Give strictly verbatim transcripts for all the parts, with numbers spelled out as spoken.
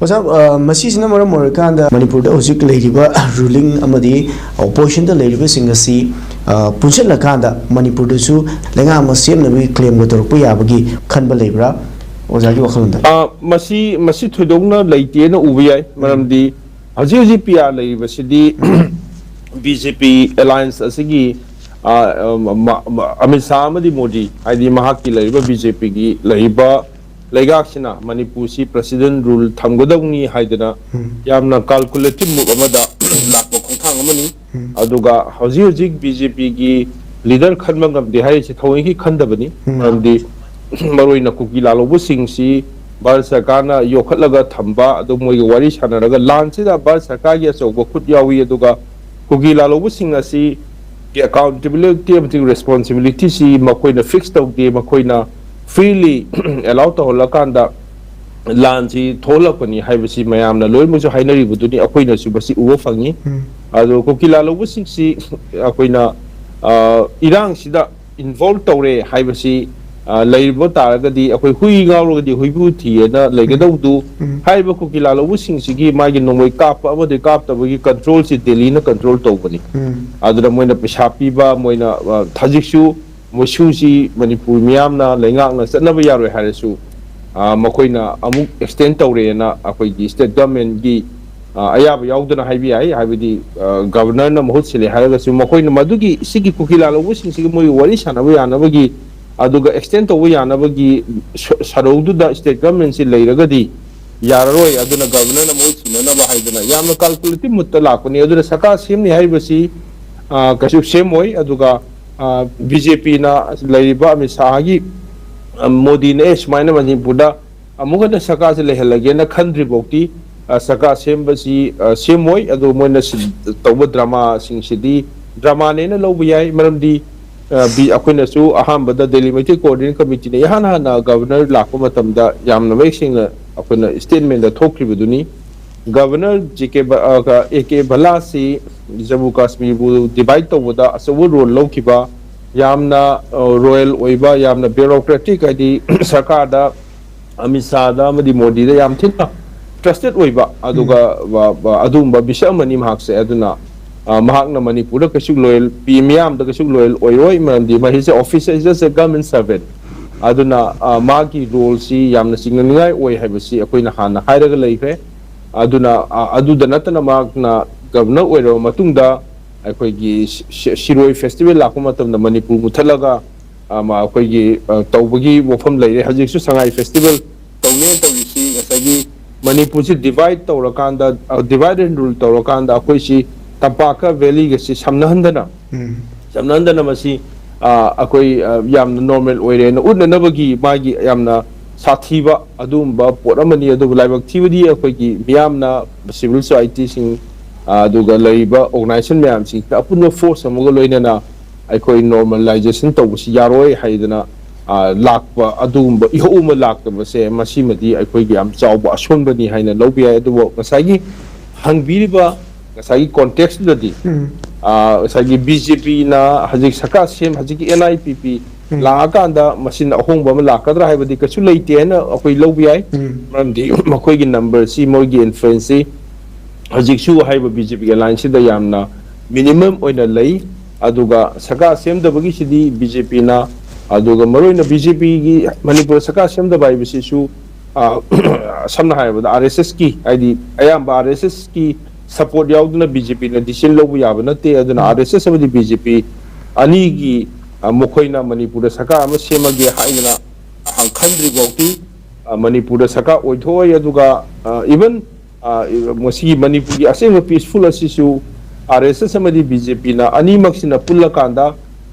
ꯑꯣꯖꯥ, ꯑ, ꯃꯁꯤꯁꯤꯅ ꯃꯔꯝ ꯑꯣꯏꯔꯀꯥꯟꯗ ꯃꯅꯤꯄꯨꯔꯗ ꯍꯧꯖꯤꯛ ꯂꯩꯔꯤꯕ ꯔꯨꯂꯤꯡ ꯑꯃꯗꯤ ꯑꯣꯄꯣꯖꯤꯁꯟꯗ ꯂꯩꯔꯤꯕꯁꯤꯡ ꯑꯁꯤ, ꯑ, ꯄꯨꯟꯁꯤꯜꯂꯀꯥꯟꯗ ꯃꯅꯤꯄꯨꯔꯗꯁꯨ ꯂꯩꯉꯥꯛ ꯑꯃ ꯁꯦꯝꯅꯕꯒꯤ ꯀ꯭ꯂꯦꯝꯒ ꯇꯧꯔꯛꯄ ꯌꯥꯕꯒꯤ ꯈꯟꯕ ꯂꯩꯕ꯭ꯔꯥ, ꯑꯣꯖꯥꯒꯤ ꯋꯥꯈꯜꯂꯣꯟꯗ? ꯑ, ꯃꯁꯤ, ꯃꯁꯤ ꯊꯣꯏꯗꯣꯛꯅ ꯂꯩꯇꯦꯅ ꯎꯕ ꯌꯥꯏ꯫ ꯃꯔꯝꯗꯤ ꯍꯧꯖꯤꯛ ꯍꯧꯖꯤꯛ ꯄꯤ ꯑꯥꯔ ꯂꯩꯔꯤꯕꯁꯤꯗꯤ ꯕꯤ ꯖꯦ ꯄꯤ ꯑꯦꯂꯥꯏꯟꯁ ꯑꯁꯤꯒꯤ, ꯑ, ꯑ, ꯃ-, ꯃ-, ꯑꯃꯤꯠ ꯁꯥꯍ ꯑꯃꯗꯤ ꯃꯣꯗꯤ, ꯍꯥꯏꯗꯤ ꯃꯍꯥꯛꯀꯤ ꯂꯩꯔꯤꯕ ꯕꯤ ꯖꯦ ꯄꯤꯒꯤ ꯂꯩꯔꯤꯕ ꯂꯩꯉꯥꯛꯁꯤꯅ ꯃꯅꯤꯄꯨꯔꯁꯤ ꯄ꯭ꯔꯦꯁꯤꯗꯦꯟ ꯔꯨꯜ ꯊꯝꯒꯗꯕꯅꯤ ꯍꯥꯏꯗꯅ ꯎꯝ꯫ ꯌꯥꯝꯅ ꯀꯥꯜꯀꯨꯂꯦꯇꯤꯚ ꯃꯨꯚ ꯑꯃꯗ ꯂꯥꯛꯄ ꯈꯣꯡꯊꯥꯡ ꯑꯃꯅꯤ꯫ ꯎꯝ꯫ ꯑꯗꯨꯒ ꯍꯧꯖꯤꯛ ꯍꯧꯖꯤꯛ ꯕꯤ ꯖꯦ ꯄꯤꯒꯤ ꯂꯤꯗꯔ ꯈꯟꯕ ꯉꯝꯗꯦ ꯍꯥꯏꯔꯤꯁꯤ ꯊꯑꯣꯏꯒꯤ ꯈꯟꯗꯕꯅꯤ꯫ ꯎꯝ꯫ ꯃꯔꯝꯗꯤ ꯃꯔꯨꯑꯣꯏꯅ ꯀꯨꯀꯤ ꯂꯥꯜꯍꯧꯕꯁꯤꯡꯁꯤ ꯚꯥꯔꯠ ꯁꯔꯀꯥꯔꯅ ꯌꯣꯛꯈꯠꯂꯒ ꯊꯝꯕ, ꯑꯗꯨ ꯃꯣꯏꯒ ꯋꯥꯔꯤ ꯁꯥꯟꯅꯔꯒ ꯂꯥꯟꯁꯤꯗ ꯚꯥꯔꯠ ꯁꯔꯀꯥꯔꯒꯤ ꯑꯆꯧꯕ ꯈꯨꯠ ꯌꯥꯎꯏ꯫ ꯑꯗꯨꯒ ꯀꯨꯀꯤ ꯂꯥꯜꯍꯧꯕꯁꯤꯡ ꯑꯁꯤ ꯑꯦꯀꯥꯎꯟꯇꯦꯕꯤꯂꯤꯇꯤ ꯑꯃꯗꯤ ꯔꯦꯁꯄꯣꯟꯁꯤꯕꯤꯂꯤꯇꯤꯁꯤ ꯃꯈꯣꯏꯅ ꯐꯤꯛꯁ ꯇꯧꯗꯦ, ꯃꯈꯣꯏꯅ ꯐ꯭ꯔꯤꯂꯤ ꯑꯦꯂꯥꯎ ꯇꯧꯍꯜꯂꯀꯥꯟꯗ ꯂꯥꯟꯁꯤ ꯊꯣꯛꯍꯜꯂꯛꯄꯅꯤ ꯍꯥꯏꯕꯁꯤ ꯃꯌꯥꯝꯅ ꯂꯣꯏꯅꯃꯛꯁꯨ ꯍꯥꯏꯅꯔꯤꯕꯗꯨꯅꯤ, ꯑꯩꯈꯣꯏꯅꯁꯨ ꯃꯁꯤ ꯎꯕ ꯐꯪꯉꯤ꯫ ꯎꯝ꯫ ꯑꯗꯣ ꯀꯨꯀꯤ ꯂꯥꯜꯍꯧꯕꯁꯤꯡꯁꯤ ꯑꯩꯈꯣꯏꯅ, ꯑ, ꯏꯔꯥꯡꯁꯤꯗ ꯏꯟꯚꯣꯜꯕ ꯇꯧꯔꯦ ꯍꯥꯏꯕꯁꯤ, ꯑ, ꯂꯩꯔꯤꯕ ꯇꯥꯔꯒꯗꯤ ꯑꯩꯈꯣꯏ ꯍꯨꯏ ꯉꯥꯎꯔꯒꯗꯤ ꯍꯨꯏꯕꯨ ꯊꯤꯌꯦꯅ ꯂꯩꯒꯗꯧꯗꯨ, ꯎꯝ꯫ ꯍꯥꯏꯔꯤꯕ ꯀꯨꯀꯤ ꯂꯥꯜꯍꯧꯕꯁꯤꯡꯁꯤꯒꯤ ꯃꯥꯒꯤ ꯅꯣꯡꯃꯩ ꯀꯥꯞꯄ ꯑꯃꯗꯤ ꯀꯥꯞꯇꯕꯒꯤ ꯀꯟꯇ꯭ꯔꯣꯜꯁꯤ ꯗꯦꯜꯂꯤꯅ ꯀꯟꯇ꯭ꯔꯣꯜ ꯇꯧꯕꯅꯤ꯫ ꯎꯝ꯫ ꯑꯗꯨꯅ ꯃꯣꯏꯅ ꯄꯩꯁꯥ ꯄꯤꯕ, ꯃꯣꯏꯅ, ꯑ, ꯍꯧꯖꯤꯛꯁꯨ ꯃꯣꯏꯁꯨꯁꯤ ꯃꯅꯤꯄꯨꯔ ꯃꯤꯌꯥꯝꯅ ꯂꯩꯉꯥꯛꯅ ꯆꯠꯅꯕ ꯌꯥꯔꯣꯏ ꯍꯥꯏꯔꯁꯨ, ꯑ, ꯃꯈꯣꯏꯅ ꯑꯃꯨꯛ ꯑꯦꯛꯁꯇꯦꯟ ꯇꯧꯔꯦꯅ ꯑꯩꯈꯣꯏꯒꯤ ꯁ꯭ꯇꯦꯠ ꯒꯚꯔꯟꯃꯦꯟꯠꯀꯤ, ꯑ, ꯑꯌꯥꯕ ꯌꯥꯎꯗꯅ ꯍꯥꯏꯕ ꯌꯥꯏ, ꯍꯥꯏꯕꯗꯤ, ꯑ, ꯒꯚꯔꯅꯔꯅ ꯃꯍꯨꯠ ꯁꯤꯜꯂꯦ ꯍꯥꯏꯔꯒꯁꯨ ꯃꯈꯣꯏꯅ ꯃꯗꯨꯒꯤ ꯁꯤꯒꯤ ꯀꯨꯀꯤ ꯂꯥꯜꯍꯧꯕꯁꯤꯡꯁꯤꯒ ꯃꯣꯏꯒ ꯋꯥꯔꯤ ꯁꯥꯟꯅꯕ ꯌꯥꯅꯕꯒꯤ, ꯑꯗꯨꯒ ꯑꯦꯛꯁꯇꯦꯟ ꯇꯧꯕ ꯌꯥꯅꯕꯒꯤ ꯁ-, ꯁꯔꯧꯗꯨꯗ ꯁ꯭ꯇꯦꯠ ꯒꯚꯔꯟꯃꯦꯟꯠꯁꯤ ꯂꯩꯔꯒꯗꯤ ꯌꯥꯔꯔꯣꯏ, ꯑꯗꯨꯅ ꯒꯚꯔꯅꯔꯅ ꯃꯍꯨꯠ ꯁꯤꯟꯅꯅꯕ ꯍꯥꯏꯗꯅ ꯌꯥꯝꯅ ꯀꯥꯜꯀꯨꯂꯦꯇꯤꯚ ꯃꯨꯠꯇ ꯂꯥꯛꯄꯅꯤ꯫ ꯑꯗꯨꯅ ꯁꯔꯀꯥꯔ ꯁꯦꯝꯅꯤ ꯍꯥꯏꯔꯤꯕꯁꯤ, ꯑ, ꯀꯩꯁꯨ ꯁꯦꯝꯃꯣꯏ꯫ ꯑꯗꯨꯒ, ꯑ, ꯕꯤ ꯖꯦ ꯄꯤꯅ ꯂꯩꯔꯤꯕ ꯑꯃꯤꯠ ꯁꯥꯍꯒꯤ, ꯑ, ꯃꯣꯗꯤꯅ, "ꯑꯦ, ꯁꯨꯃꯥꯏꯅ ꯃꯅꯤꯄꯨꯔꯗ ꯑꯃꯨꯛ ꯍꯟꯅ ꯁꯔꯀꯥꯔꯁꯦ ꯂꯩꯍꯜꯂꯒꯦꯅ ꯈꯟꯗ꯭ꯔꯤꯐꯥꯎꯗꯤ, ꯑ, ꯁꯔꯀꯥꯔ ꯁꯦꯝꯕꯁꯤ, ꯑ, ꯁꯦꯝꯃꯣꯏ꯫ ꯑꯗꯣ ꯃꯣꯏꯅ ꯁꯤ-, ꯇꯧꯕ ꯗ꯭ꯔꯃꯥꯁꯤꯡꯁꯤꯗꯤ ꯗ꯭ꯔꯃꯥꯅꯦꯅ ꯂꯧꯕ ꯌꯥꯏ꯫ ꯃꯔꯝꯗꯤ, ꯑ, ꯕꯤ-, ꯑꯩꯈꯣꯏꯅꯁꯨ ꯑꯍꯥꯟꯕꯗ ꯗꯦꯜꯂꯤ ꯃꯩꯇꯩ ꯀꯣꯑꯣꯔꯗꯤꯅꯦꯠ ꯀꯃꯤꯇꯤꯅ ꯏꯍꯥꯟ ꯍꯥꯟꯅ ꯒꯚꯔꯅꯔ ꯂꯥꯛꯄ ꯃꯇꯝꯗ ꯌꯥꯝꯅ ꯃꯌꯦꯛ ꯁꯦꯡꯅ ꯑꯩꯈꯣꯏꯅ ꯁ꯭ꯇꯦꯠꯃꯦꯟꯗ ꯊꯣꯛꯈꯤꯕꯗꯨꯅꯤ꯫ ꯒꯚꯔꯅꯔ ꯖꯦ ꯀꯦ ꯕ-, ꯑ, ꯑꯦ ꯀꯦ ꯚꯂꯥꯁꯤ ꯖꯝꯃꯨ ꯀꯥꯁꯃꯤꯔꯕꯨ ꯗꯤꯚꯥꯏꯠ ꯇꯧꯕꯗ ꯑꯆꯧꯕ ꯔꯣꯜ ꯂꯧꯈꯤꯕ, ꯌꯥꯝꯅ, ꯑ, ꯔꯣꯌꯦꯜ ꯑꯣꯏꯕ, ꯌꯥꯝꯅ ꯕ꯭ꯌꯨꯔꯣꯀ꯭ꯔꯦꯇꯤꯛ, ꯍꯥꯏꯗꯤ ꯁꯔꯀꯥꯔꯗ ꯑꯃꯤꯠ ꯁꯥꯍꯗ ꯑꯃꯗꯤ ꯃꯣꯗꯤꯗ ꯌꯥꯝ ꯊꯤꯅ ꯇ꯭ꯔꯁꯇꯦꯠ ꯑꯣꯏꯕ ꯑꯗꯨꯒ ꯑ, ꯑ, ꯑꯗꯨꯒꯨꯝꯕ ꯃꯤꯁꯛ ꯑꯃꯅꯤ ꯃꯍꯥꯛꯁꯦ꯫ ꯑꯗꯨꯅ ꯑ, ꯃꯍꯥꯛꯅ ꯃꯅꯤꯄꯨꯔꯗ ꯀꯩꯁꯨ ꯂꯣꯌꯦꯜ, ꯃꯤꯌꯥꯝꯗ ꯀꯩꯁꯨ ꯂꯣꯌꯦꯜ ꯑꯣꯏꯔꯣꯏ, ꯃꯔꯝꯗꯤ ꯃꯍꯤꯁꯦ ꯑꯣꯐꯤꯁꯔ, ꯏꯁ ꯑꯦ ꯒꯚꯔꯟꯃꯦꯟ ꯁꯔꯚꯦꯟ꯫ ꯑꯗꯨꯅ ꯑ, ꯃꯥꯒꯤ ꯔꯣꯜꯁꯤ ꯌꯥꯝꯅ ꯆꯤꯡꯅꯅꯤꯡꯉꯥꯏ ꯑꯣꯏ ꯍꯥꯏꯕꯁꯤ ꯑꯩꯈꯣꯏꯅ ꯍꯥꯟꯅ ꯍꯥꯏꯔꯒ ꯂꯩꯈ꯭ꯔꯦ꯫ ꯑꯗꯨꯅ ꯑ, ꯑꯗꯨꯗ ꯅꯠꯇꯅ ꯃꯍꯥꯛꯅ ꯒꯚꯔꯅꯔ ꯑꯣꯏꯔꯕ ꯃꯇꯨꯡꯗ ꯑꯩꯈꯣꯏꯒꯤ ꯁꯤ-, ꯁꯤ-, ꯁꯤꯔꯣꯏ ꯐꯦꯁꯇꯤꯚꯦꯜ ꯂꯥꯛꯄ ꯃꯇꯝꯗ ꯃꯅꯤꯄꯨꯔ ꯃꯨꯠꯊꯠꯂꯒ ꯑ, ꯃ-, ꯑꯩꯈꯣꯏꯒꯤ ꯑ, ꯇꯧꯕꯒꯤ ꯋꯥꯐꯝ ꯂꯩꯔꯦ꯫ ꯍꯧꯖꯤꯛꯁꯨ ꯁꯉꯥꯏ ꯐꯦꯁꯇꯤꯚꯦꯜ ꯇꯧꯅꯦꯅ ꯇꯧꯔꯤꯁꯤ ꯉꯁꯥꯏꯒꯤ ꯃꯅꯤꯄꯨꯔꯁꯤ ꯗꯤꯚꯥꯏꯠ ꯇꯧꯔꯀꯥꯟꯗ, ꯗꯤꯚꯥꯏꯠ ꯑꯦꯟ ꯔꯨꯜ ꯇꯧꯔꯀꯥꯟꯗ ꯑꯩꯈꯣꯏꯁꯤ ꯇꯝꯄꯥꯛꯀ ꯚꯦꯂꯤꯒꯁꯤ ꯁꯝꯅꯍꯟꯗꯅ, ꯎꯝ ꯁꯝꯅꯍꯟꯗꯅ ꯃꯁꯤ ꯑ, ꯑꯩꯈꯣꯏ ꯑ, ꯌꯥꯝꯅ ꯅꯣꯔꯃꯦꯜ ꯑꯣꯏꯔꯦꯅ ꯎꯠꯅꯅꯕꯒꯤ ꯃꯥꯒꯤ ꯌꯥꯝꯅ ꯁꯥꯊꯤꯕ ꯑꯗꯨꯒꯨꯝꯕ ꯄꯣꯠ ꯑꯃꯅꯤ꯫ ꯑꯗꯨꯕꯨ ꯂꯥꯏꯕꯛ ꯊꯤꯕꯗꯤ ꯑꯩꯈꯣꯏꯒꯤ ꯃꯤꯌꯥꯝꯅ, ꯁꯤꯚꯤꯜ ꯁꯣꯁꯥꯏꯇꯤꯁꯤꯡ, ꯑ, ꯑꯗꯨꯒ ꯂꯩꯔꯤꯕ ꯑꯣꯔꯒꯅꯥꯏꯖꯦꯁꯟ ꯃꯌꯥꯝꯁꯤꯡꯁꯤꯅ ꯑꯄꯨꯟꯕ ꯐꯣꯔꯁ ꯑꯃꯒ ꯂꯣꯏꯅꯅ ꯑꯩꯈꯣꯏ ꯅꯣꯔꯃꯦꯂꯥꯏꯖꯦꯁꯟ ꯇꯧꯕꯁꯤ ꯌꯥꯔꯣꯏ ꯍꯥꯏꯗꯅ ꯑ, ꯂꯥꯛꯄ ꯑꯗꯨꯒꯨꯝꯕ ꯏꯍꯧ ꯑꯃ ꯂꯥꯛꯇꯕꯁꯦ, ꯃꯁꯤꯃꯗꯤ ꯑꯩꯈꯣꯏꯒꯤ ꯌꯥꯝ ꯆꯥꯎꯕ ꯑꯁꯣꯟꯕꯅꯤ ꯍꯥꯏꯅ ꯂꯧꯕ ꯌꯥꯏ꯫ ꯑꯗꯨꯕꯨ ꯉꯁꯥꯏꯒꯤ ꯍꯪꯕꯤꯔꯤꯕ ꯉꯁꯥꯏꯒꯤ ꯀꯣꯟꯇꯦꯛꯁꯇꯨꯗꯗꯤ, ꯎꯝ ꯑ, ꯉꯁꯥꯏꯒꯤ ꯕꯤ ꯖꯦ ꯄꯤꯅ ꯍꯧꯖꯤꯛ ꯁꯔꯀꯥꯔ ꯁꯦꯝ, ꯍꯧꯖꯤꯛꯀꯤ ꯑꯦꯟ ꯑꯥꯏ ꯄꯤ ꯄꯤ ꯎꯝ ꯂꯥꯛꯑꯀꯥꯟꯗ ꯃꯁꯤꯅ ꯑꯍꯣꯡꯕ ꯑꯃ ꯂꯥꯛꯀꯗ꯭ꯔꯥ ꯍꯥꯏꯕꯗꯤ ꯀꯩꯁꯨ ꯂꯩꯇꯦ ꯍꯥꯏꯅ ꯑꯩꯈꯣꯏ ꯂꯧꯕ ꯌꯥꯏ꯫ ꯎꯝ ꯃꯔꯝꯗꯤ ꯃꯈꯣꯏꯒꯤ ꯅꯝꯕꯔꯁꯤ, ꯃꯣꯏꯒꯤ ꯏꯟꯐ꯭ꯂꯨꯌꯦꯟꯁꯁꯤ ꯍꯧꯖꯤꯛꯁꯨ ꯍꯥꯏꯔꯤꯕ ꯕꯤ ꯖꯦ ꯄꯤꯒꯤ ꯑꯦꯂꯥꯏꯟꯁꯁꯤꯗ ꯌꯥꯝꯅ ꯃꯤꯅꯤꯃꯝ ꯑꯣꯏꯅ ꯂꯩ꯫ ꯑꯗꯨꯒ ꯁꯔꯀꯥꯔ ꯁꯦꯝꯗꯕꯒꯤꯁꯤꯗꯤ ꯕꯤ ꯖꯦ ꯄꯤꯅ, ꯑꯗꯨꯒ ꯃꯔꯨꯑꯣꯏꯅ ꯕꯤ ꯖꯦ ꯄꯤꯒꯤ ꯃꯅꯤꯄꯨꯔ ꯁꯔꯀꯥꯔ ꯁꯦꯝꯗꯕ ꯍꯥꯏꯕꯁꯤꯁꯨ, ꯑ, ꯁꯝꯅ ꯍꯥꯏꯔꯕꯗ ꯑꯥꯔ ꯑꯦꯁ ꯑꯦꯁꯀꯤ, ꯍꯥꯏꯗꯤ ꯑꯌꯥꯝꯕ ꯑꯥꯔ ꯑꯦꯁ ꯑꯦꯁꯀꯤ ꯁꯄꯣꯔꯠ ꯌꯥꯎꯗꯅ ꯕꯤ ꯖꯦ ꯄꯤꯅ ꯗꯤꯁꯤꯖꯟ ꯂꯧꯕ ꯌꯥꯕ ꯅꯠꯇꯦ꯫ ꯑꯗꯨꯅ ꯎꯝ꯫ ꯑꯥꯔ ꯑꯦꯁ ꯑꯦꯁ ꯑꯃꯗꯤ ꯕꯤ ꯖꯦ ꯄꯤ ꯑꯅꯤꯒꯤ, ꯑ, ꯃꯈꯣꯏꯅ ꯃꯅꯤꯄꯨꯔꯗ ꯁꯔꯀꯥꯔ ꯑꯃ ꯁꯦꯝꯃꯒꯦ ꯍꯥꯏꯗꯅ, ꯑ, ꯈꯟꯗ꯭ꯔꯤ ꯐꯥꯎꯗꯤ, ꯑ, ꯃꯅꯤꯄꯨꯔꯗ ꯁꯔꯀꯥꯔ ꯑꯣꯏꯊꯣꯛꯑꯣꯏ꯫ ꯑꯗꯨꯒ, ꯑ, even, ꯑ, ꯃꯁꯤꯒꯤ ꯃꯅꯤꯄꯨꯔꯒꯤ ꯑꯁꯦꯡꯕ ꯄꯤꯁꯐꯨꯜ ꯑꯁꯤꯁꯨ ꯑꯥꯔ ꯑꯦꯁ ꯑꯦꯁ ꯑꯃꯗꯤ ꯕꯤ ꯖꯦ ꯄꯤꯅ ꯑꯅꯤꯃꯛꯁꯤꯅ ꯄꯨꯜꯂꯀꯥꯟꯗ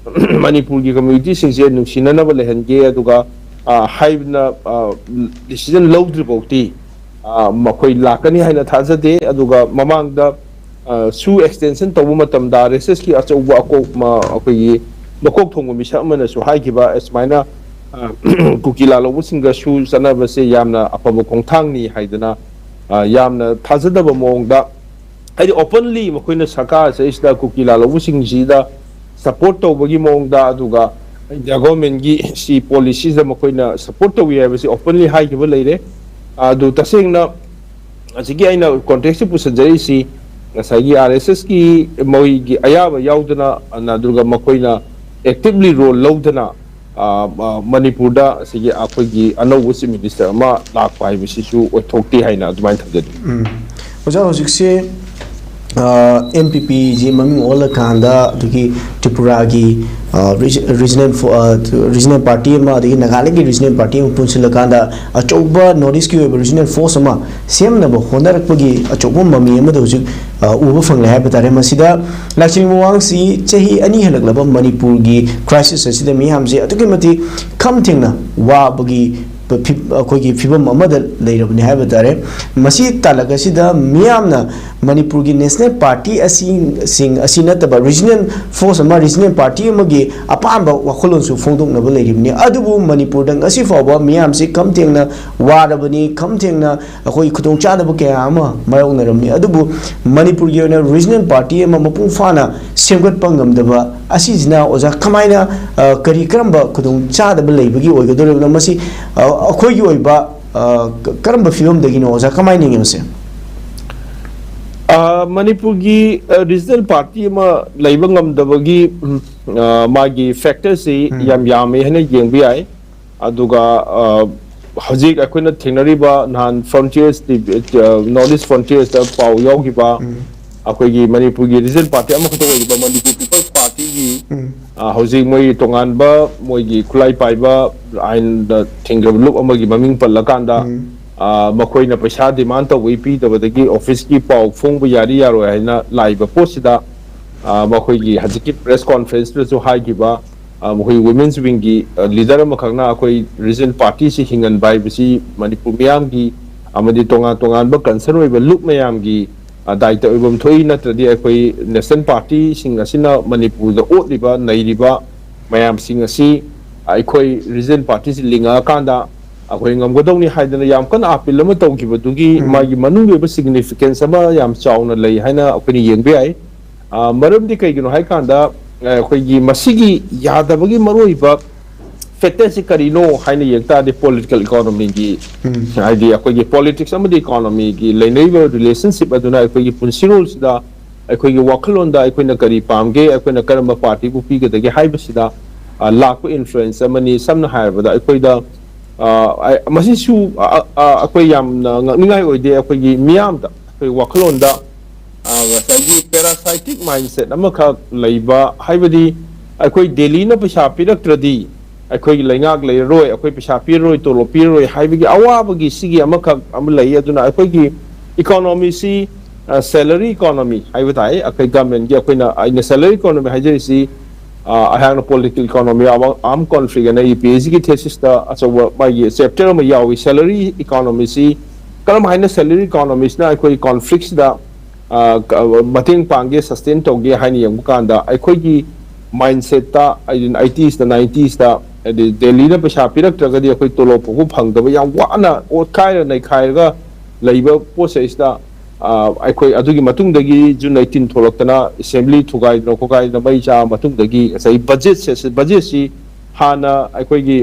ꯃꯅꯤꯄꯨꯔꯒꯤ ꯀꯝꯃ꯭ꯌꯨꯅꯤꯇꯤꯁꯤꯡꯁꯦ ꯅꯨꯡꯁꯤꯅꯅꯕ ꯂꯩꯍꯟꯒꯦ, ꯑꯗꯨꯒ, ꯑ, ꯍꯥꯏꯗꯅ, ꯑ, ꯗꯤꯁꯤꯖꯟ ꯂꯧꯗ꯭ꯔꯤ ꯐꯥꯎꯗꯤ, ꯑ, ꯃꯈꯣꯏ ꯂꯥꯛꯀꯅꯤ ꯍꯥꯏꯅ ꯊꯥꯖꯗꯦ꯫ ꯑꯗꯨꯒ ꯃꯃꯥꯡꯗ, ꯑ, ꯁꯨ ꯑꯦꯛꯁꯇꯦꯟꯁꯟ ꯇꯧꯕ ꯃꯇꯝꯗ ꯑꯥꯔ ꯑꯦꯁ ꯑꯦꯁꯀꯤ ꯑꯆꯧꯕ ꯑꯀꯣꯛ-, ꯃ-, ꯑꯩꯈꯣꯏꯒꯤ ꯃꯀꯣꯛ ꯊꯣꯡꯕ ꯃꯤꯁꯛ ꯑꯃꯅꯁꯨ ꯍꯥꯏꯈꯤꯕ ꯑꯁꯨꯃꯥꯏꯅ, ꯑ, ꯀꯨꯀꯤ ꯂꯥꯜꯍꯧꯕꯁꯤꯡꯒ ꯁꯨ ꯆꯠꯅꯕꯁꯦ ꯌꯥꯝꯅ ꯑꯐꯕ ꯈꯣꯡꯊꯥꯡꯅꯤ ꯍꯥꯏꯗꯅ, ꯑ, ꯌꯥꯝꯅ ꯊꯥꯖꯗꯕ ꯃꯑꯣꯡꯗ, ꯍꯥꯏꯗꯤ ꯑꯣꯄꯟꯂꯤ ꯃꯈꯣꯏꯅ ꯁꯔꯀꯥꯔꯁꯤꯗ ꯀꯨꯀꯤ ꯂꯥꯜꯍꯧꯕꯁꯤꯡꯁꯤꯗ ꯁꯄꯣꯔꯠ ꯇꯧꯕꯒꯤ ꯃꯑꯣꯡꯗ, ꯑꯗꯨꯒ ꯏꯟꯗꯤꯌꯥ ꯒꯣꯔꯃꯦꯟꯒꯤ ꯁꯤ ꯄꯣꯂꯤꯁꯤꯁꯤꯗ ꯃꯈꯣꯏꯅ ꯁꯄꯣꯔꯠ ꯇꯧꯏ ꯍꯥꯏꯕꯁꯤ ꯑꯣꯄꯟꯂꯤ ꯍꯥꯏꯈꯤꯕ ꯂꯩꯔꯦ꯫ ꯑꯗꯨ ꯇꯁꯦꯡꯅ ꯑꯁꯤꯒꯤ ꯑꯩꯅ ꯀꯣꯟꯇꯦꯛꯁꯁꯤ ꯄꯨꯁꯤꯟꯖꯔꯛꯏꯁꯤ, ꯉꯁꯥꯏꯒꯤ ꯑꯥꯔ ꯑꯦꯁ ꯑꯦꯁꯀꯤ ꯃꯣꯏꯒꯤ ꯑꯌꯥꯕ ꯌꯥꯎꯗꯅ, ꯑꯗꯨꯒ ꯃꯈꯣꯏꯅ ꯑꯦꯛꯇꯤꯚꯂꯤ ꯔꯣꯜ ꯂꯧꯗꯅ, ꯑ, ꯑ, ꯃꯅꯤꯄꯨꯔꯗ ꯑꯁꯤꯒꯤ ꯑꯩꯈꯣꯏꯒꯤ ꯑꯅꯧꯕ ꯆꯤꯐ ꯃꯤꯅꯤꯁꯇꯔ ꯑꯃ ꯂꯥꯛꯄ ꯍꯥꯏꯕꯁꯤꯁꯨ ꯑꯣꯏꯊꯣꯛꯇꯦ ꯍꯥꯏꯅ ꯑꯗꯨꯃꯥꯏꯅ ꯊꯝꯖꯅꯤꯡꯏ꯫ ꯎꯝ꯫ ꯑꯣꯖꯥ, ꯍꯧꯖꯤꯛꯁꯦ ꯑꯦꯝ ꯄꯤ ꯄꯤꯁꯤ ꯃꯃꯤꯡ ꯑꯣꯜꯂꯀꯥꯟꯗ ꯑꯗꯒꯤ ꯇ꯭ꯔꯤꯄꯨꯔꯥꯒꯤ ꯔꯤꯖꯅꯦꯜ ꯔꯤꯖꯅꯦꯜ ꯄꯥꯔꯇꯤ ꯑꯃ, ꯑꯗꯒꯤ ꯅꯥꯒꯥꯂꯦꯟꯒꯤ ꯔꯤꯖꯅꯦꯜ ꯄꯥꯔꯇꯤ ꯑꯃ ꯄꯨꯟꯁꯤꯜꯂꯀꯥꯟꯗ ꯑꯆꯧꯕ ꯅꯣꯔꯠ ꯏꯁꯀꯤ ꯑꯣꯏꯕ ꯔꯤꯖꯅꯦꯜ ꯐꯣꯔꯁ ꯑꯃ ꯁꯦꯝꯅꯕ ꯍꯣꯠꯅꯔꯛꯄꯒꯤ ꯑꯆꯧꯕ ꯃꯃꯤ ꯑꯃꯗ ꯍꯧꯖꯤꯛ ꯑ, ꯎꯕ ꯐꯪꯂꯦ ꯍꯥꯏꯕ ꯇꯥꯔꯦ꯫ ꯃꯁꯤꯗ ꯂꯥꯛꯆꯔꯤꯕ ꯋꯥꯍꯪꯁꯤ, ꯆꯍꯤ ꯑꯅꯤ ꯍꯜꯂꯛꯂꯕ ꯃꯅꯤꯄꯨꯔꯒꯤ ꯀ꯭ꯔꯥꯏꯁꯤꯁ ꯑꯁꯤꯗ ꯃꯤꯌꯥꯝꯁꯦ ꯑꯗꯨꯛꯀꯤ ꯃꯇꯤꯛ ꯈꯝ ꯊꯦꯡꯅ ꯋꯥꯕꯒꯤ ꯐꯤ-, ꯑꯩꯈꯣꯏꯒꯤ ꯐꯤꯕꯝ ꯑꯃꯗ ꯂꯩꯔꯕꯅꯤ ꯍꯥꯏꯕ ꯇꯥꯔꯦ꯫ ꯃꯁꯤ ꯇꯥꯂꯛ ꯑꯁꯤꯗ ꯃꯤꯌꯥꯝꯅ ꯃꯅꯤꯄꯨꯔꯒꯤ ꯅꯦꯁꯅꯦꯜ ꯄꯥꯔꯇꯤ ꯑꯁꯤꯁꯤꯡ ꯑꯁꯤ ꯅꯠꯇꯕ ꯔꯤꯖꯅꯦꯜ ꯐꯣꯔꯁ ꯑꯃ, ꯔꯤꯖꯅꯦꯜ ꯄꯥꯔꯇꯤ ꯑꯃꯒꯤ ꯑꯄꯥꯝꯕ ꯋꯥꯈꯜꯂꯣꯟꯁꯨ ꯐꯣꯡꯗꯣꯛꯅꯕ ꯂꯩꯔꯤꯕꯅꯤ꯫ ꯑꯗꯨꯕꯨ ꯃꯅꯤꯄꯨꯔꯗ ꯉꯁꯤ ꯐꯥꯎꯕ ꯃꯤꯌꯥꯝꯁꯤ ꯈꯝ ꯊꯦꯡꯅ ꯋꯥꯔꯕꯅꯤ, ꯈꯝ ꯊꯦꯡꯅ ꯑꯩꯈꯣꯏꯒꯤ ꯈꯨꯗꯣꯡꯆꯥꯗꯕ ꯀꯌꯥ ꯑꯃ ꯃꯥꯌꯣꯛꯅꯔꯝꯃꯤ꯫ ꯑꯗꯨꯕꯨ ꯃꯅꯤꯄꯨꯔꯒꯤ ꯑꯣꯏꯅ ꯔꯤꯖꯅꯦꯜ ꯄꯥꯔꯇꯤ ꯑꯃ ꯃꯄꯨꯡ ꯐꯥꯅ ꯁꯦꯝꯒꯠꯄ ꯉꯝꯗꯕ ꯑꯁꯤꯁꯤꯅ ꯑꯣꯖꯥ ꯀꯃꯥꯏꯅ, ꯑ, ꯀꯔꯤ ꯀꯔꯝꯕ ꯈꯨꯗꯣꯡꯆꯥꯗꯕ ꯂꯩꯕꯒꯤ ꯑꯣꯏꯒꯗꯧꯔꯤꯕꯅꯣ? ꯃꯁꯤ, ꯑ, ꯑꯩꯈꯣꯏꯒꯤ ꯑꯣꯏꯕ, ꯑ, ꯀ-, ꯀꯔꯝꯕ ꯐꯤꯕꯝꯗꯒꯤꯅꯣ ꯑꯣꯖꯥ? ꯀꯃꯥꯏꯅ ꯌꯦꯡꯉꯤ ꯃꯁꯦ? ꯑ, ꯃꯅꯤꯄꯨꯔꯒꯤ, ꯑ, ꯔꯤꯖꯅꯦꯜ ꯄꯥꯔꯇꯤ ꯑꯃ ꯂꯩꯕ ꯉꯝꯗꯕꯒꯤ, ꯎꯝ, ꯑ, ꯃꯥꯒꯤ ꯐꯦꯛꯇꯔꯁꯤ ꯎꯝ꯫ ꯌꯥꯝ ꯌꯥꯝꯃꯦ ꯍꯥꯏꯅ ꯌꯦꯡꯕ ꯌꯥꯏ꯫ ꯑꯗꯨꯒ, ꯑ, ꯍꯧꯖꯤꯛ ꯑꯩꯈꯣꯏꯅ ꯊꯦꯡꯅꯔꯤꯕ ꯅꯍꯥꯟ Frontiers ꯇꯤ ꯚꯤ, ꯑ, North East Frontiers ꯇ ꯄꯥꯎ ꯌꯥꯎꯈꯤꯕ ꯎꯝ꯫ ꯑꯩꯈꯣꯏꯒꯤ ꯃꯅꯤꯄꯨꯔꯒꯤ ꯔꯤꯖꯅꯦꯜ ꯄꯥꯔꯇꯤ ꯑꯃꯈꯛꯇ ꯑꯣꯏꯔꯤꯕ ꯃꯅꯤꯄꯨꯔ ꯄꯤꯄꯜꯁ ꯄꯥꯔꯇꯤꯒꯤ, ꯎꯝ꯫ ꯑ, ꯍꯧꯖꯤꯛ ꯃꯣꯏ ꯇꯣꯉꯥꯟꯕ ꯃꯣꯏꯒꯤ ꯈꯨꯠꯂꯥꯏ ꯄꯥꯏꯕ ꯑꯥꯏꯟꯗ ꯊꯤꯡꯈ꯭ꯔꯕ ꯂꯨꯞ ꯑꯃꯒꯤ ꯃꯃꯤꯡ ꯄꯜꯂꯀꯥꯟꯗ, ꯎꯝ꯫ ꯑ, ꯃꯈꯣꯏꯅ ꯄꯩꯁꯥ ꯗꯤꯃꯥꯟ ꯇꯧꯕꯒꯤ ꯄꯤꯗꯕꯗꯒꯤ ꯑꯣꯐꯤꯁꯀꯤ ꯄꯥꯎ ꯐꯣꯡꯕ ꯌꯥꯔꯤ ꯌꯥꯔꯣꯏ ꯍꯥꯏꯅ ꯂꯥꯛꯏꯕ ꯄꯣꯠꯁꯤꯗ, ꯑ, ꯃꯈꯣꯏꯒꯤ ꯍꯧꯖꯤꯛꯀꯤ ꯄ꯭ꯔꯦꯁ ꯀꯣꯟꯐ꯭ꯔꯦꯟꯁꯇꯁꯨ ꯍꯥꯏꯈꯤꯕ, ꯑ, ꯃꯈꯣꯏ ꯋꯨꯃꯦꯟꯁ ꯋꯤꯡꯒꯤ, ꯑ, ꯂꯤꯗꯔ ꯑꯃꯈꯛꯅ ꯑꯩꯈꯣꯏ ꯔꯤꯖꯅꯦꯜ ꯄꯥꯔꯇꯤꯁꯤ ꯍꯤꯡꯍꯟꯕ ꯍꯥꯏꯕꯁꯤ ꯃꯅꯤꯄꯨꯔ ꯃꯤꯌꯥꯝꯒꯤ ꯑꯃꯗꯤ ꯇꯣꯉꯥꯟ ꯇꯣꯉꯥꯟꯕ ꯀꯟꯁꯔꯟ ꯑꯣꯏꯕ ꯂꯨꯞ ꯃꯌꯥꯝꯒꯤ, ꯑ, ꯗꯥꯏꯇ ꯑꯣꯏꯐꯝ ꯊꯣꯛꯏ, ꯅꯠꯇ꯭ꯔꯗꯤ ꯑꯩꯈꯣꯏ ꯅꯦꯁꯅꯦꯜ ꯄꯥꯔꯇꯤꯁꯤꯡ ꯑꯁꯤꯅ ꯃꯅꯤꯄꯨꯔꯗ ꯑꯣꯠꯂꯤꯕ ꯅꯩꯔꯤꯕ ꯃꯌꯥꯝꯁꯤꯡ ꯑꯁꯤ ꯑꯩꯈꯣꯏ ꯔꯤꯖꯅꯦꯜ ꯄꯥꯔꯇꯤꯁꯤ ꯂꯤꯡꯉꯛꯑꯀꯥꯟꯗ ꯑꯩꯈꯣꯏ ꯉꯝꯒꯗꯧꯅꯤ ꯍꯥꯏꯗꯅ ꯌꯥꯝ ꯀꯟꯅ ꯑꯥꯄꯤꯜ ꯑꯃ ꯇꯧꯈꯤꯕꯗꯨꯒꯤ ꯎꯝ꯫ ꯃꯥꯒꯤ ꯃꯅꯨꯡꯒꯤ ꯑꯣꯏꯕ ꯁꯤꯒꯅꯤꯐꯤꯀꯦꯟꯁ ꯑꯃ ꯌꯥꯝ ꯆꯥꯎꯅ ꯂꯩ ꯍꯥꯏꯅ ꯑꯩꯈꯣꯏꯅ ꯌꯦꯡꯕ ꯌꯥꯏ꯫ ꯑ, ꯃꯔꯝꯗꯤ ꯀꯩꯒꯤꯅꯣ ꯍꯥꯏꯀꯥꯟꯗ, ꯑ, ꯑꯩꯈꯣꯏꯒꯤ ꯃꯁꯤꯒꯤ ꯌꯥꯗꯕꯒꯤ ꯃꯔꯨꯑꯣꯏꯕ ꯐꯦꯛꯇꯔꯁꯤ ꯀꯔꯤꯅꯣ ꯍꯥꯏꯅ ꯌꯦꯡ ꯇꯥꯔꯗꯤ, ꯄꯣꯂꯤꯇꯤꯀꯦꯜ ꯏꯀꯣꯅꯣꯃꯤꯒꯤ, ꯍꯥꯏꯗꯤ ꯑꯩꯈꯣꯏꯒꯤ ꯄꯣꯂꯤꯇꯤꯛꯁ ꯑꯃꯗꯤ ꯏꯀꯣꯅꯣꯃꯤꯒꯤ ꯂꯩꯅꯔꯤꯕ ꯔꯤꯂꯦꯁꯟꯁꯤꯞ ꯑꯗꯨꯅ ꯑꯩꯈꯣꯏꯒꯤ ꯄꯨꯟꯁꯤꯔꯣꯜꯁꯤꯗ, ꯑꯩꯈꯣꯏꯒꯤ ꯋꯥꯈꯜꯂꯣꯟꯗ ꯑꯩꯈꯣꯏꯅ ꯀꯔꯤ ꯄꯥꯝꯒꯦ, ꯑꯩꯈꯣꯏꯅ ꯀꯔꯝꯕ ꯄꯥꯔꯇꯤꯕꯨ ꯄꯤꯒꯗꯒꯦ ꯍꯥꯏꯕꯁꯤꯗ, ꯑ, ꯂꯥꯛꯄ ꯏꯟꯐ꯭ꯂꯨꯌꯦꯟꯁ ꯑꯃꯅꯤ꯫ ꯁꯝꯅ ꯍꯥꯏꯔꯕꯗ, ꯑꯩꯈꯣꯏꯗ, ꯑ, ꯑ, ꯃꯁꯤꯁꯨ, ꯑ, ꯑ, ꯑꯩꯈꯣꯏ ꯌꯥꯝꯅ ꯉꯛꯅꯤꯡꯉꯥꯏ ꯑꯣꯏꯗꯦ, ꯑꯩꯈꯣꯏꯒꯤ ꯃꯤꯌꯥꯝꯗ, ꯑꯩꯈꯣꯏ ꯋꯥꯈꯜꯂꯣꯟꯗ, ꯑ, ꯉꯁꯥꯏꯒꯤ ꯄꯦꯔꯥꯁꯥꯏꯇꯤꯛ ꯃꯥꯏꯟꯁꯦꯠ ꯑꯃꯈꯛ ꯂꯩꯕ, ꯍꯥꯏꯕꯗꯤ ꯑꯩꯈꯣꯏ ꯗꯦꯜꯂꯤꯅ ꯄꯩꯁꯥ ꯄꯤꯔꯛꯇ꯭ꯔꯗꯤ ꯑꯩꯈꯣꯏꯒꯤ ꯂꯩꯉꯥꯛ ꯂꯩꯔꯔꯣꯏ, ꯑꯩꯈꯣꯏ ꯄꯩꯁꯥ ꯄꯤꯔꯔꯣꯏ, ꯇꯣꯂꯣꯞ ꯄꯤꯔꯔꯣꯏ ꯍꯥꯏꯕꯒꯤ ꯑꯋꯥꯕꯒꯤ ꯁꯤꯒꯤ ꯑꯃꯈꯛ ꯑꯃ ꯂꯩ꯫ ꯑꯗꯨꯅ ꯑꯩꯈꯣꯏꯒꯤ ꯏꯀꯣꯅꯣꯃꯤꯁꯤ, ꯑ, ꯁꯦꯂꯔꯤ ꯏꯀꯣꯅꯣꯃꯤ ꯍꯥꯏꯕ ꯇꯥꯏ, ꯑꯩꯈꯣꯏ ꯒꯃꯦꯟꯒꯤ ꯑꯩꯈꯣꯏꯅ, ꯑꯩꯅ ꯁꯦꯂꯔꯤ ꯏꯀꯣꯅꯣꯃꯤ ꯍꯥꯏꯖꯔꯤꯁꯤ, ꯑ, ꯑꯩꯍꯥꯛꯅ ꯄꯣꯂꯤꯇꯤꯀꯦꯜ ꯏꯀꯣꯅꯣꯃꯤ ꯑꯃ, ꯑꯥꯔꯝ ꯀꯣꯟꯐ꯭ꯂꯤꯛ ꯑꯅ ꯑꯩꯒꯤ ꯄꯤ ꯑꯩꯆ ꯗꯤꯒꯤ ꯊꯦꯁꯤꯁꯇ ꯑꯆꯧꯕ ꯃꯥꯒꯤ ꯆꯦꯞꯇꯔ ꯑꯃ ꯌꯥꯎꯏ꯫ ꯁꯦꯂꯔꯤ ꯏꯀꯣꯅꯣꯃꯤꯁꯤ ꯀꯔꯝ ꯍꯥꯏꯅ ꯁꯦꯂꯔꯤ ꯏꯀꯣꯅꯣꯃꯤꯁꯤꯅ ꯑꯩꯈꯣꯏ ꯀꯣꯟꯐ꯭ꯂꯤꯛꯁꯤꯗ, ꯑ, ꯀ-, ꯃꯇꯦꯡ ꯄꯥꯡꯒꯦ, ꯁꯁꯇꯦꯟ ꯇꯧꯒꯦ ꯍꯥꯏꯅ ꯌꯦꯡꯕ ꯀꯥꯟꯗ, ꯑꯩꯈꯣꯏꯒꯤ ꯃꯥꯏꯟꯁꯦꯠꯇ, ꯑꯩꯠꯇꯤꯁꯇ, ꯅꯥꯏꯟꯇꯤꯁꯇ, ꯍꯥꯏꯗꯤ ꯗꯦꯜꯂꯤꯅ ꯄꯩꯁꯥ ꯄꯤꯔꯛꯇ꯭ꯔꯒꯗꯤ ꯑꯩꯈꯣꯏ ꯇꯣꯂꯣꯞ ꯐꯥꯎꯕ ꯐꯪꯗꯕ, ꯌꯥꯝ ꯋꯥꯅ ꯑꯣꯠꯈꯥꯏꯔ ꯅꯩꯈꯥꯏꯔꯒ ꯂꯩꯕ ꯄꯣꯠ ꯆꯩꯁꯤꯗ, ꯑ, ꯑꯩꯈꯣꯏ ꯑꯗꯨꯒꯤ ꯃꯇꯨꯡꯗꯒꯤ ꯖꯨꯟ ꯑꯩꯠꯇꯤꯟ ꯊꯣꯛꯂꯛꯇꯅ, ꯑꯦꯁꯦꯝꯕ꯭ꯂꯤ ꯊꯨꯒꯥꯏꯗꯅ ꯈꯣꯠꯀꯥꯏꯗꯅ ꯃꯩ ꯆꯥꯕ ꯃꯇꯨꯡꯗꯒꯤ ꯉꯁꯥꯏ ꯕꯖꯦꯠꯁꯦ, ꯕꯖꯦꯠꯁꯤ ꯍꯥꯟꯅ ꯑꯩꯈꯣꯏꯒꯤ,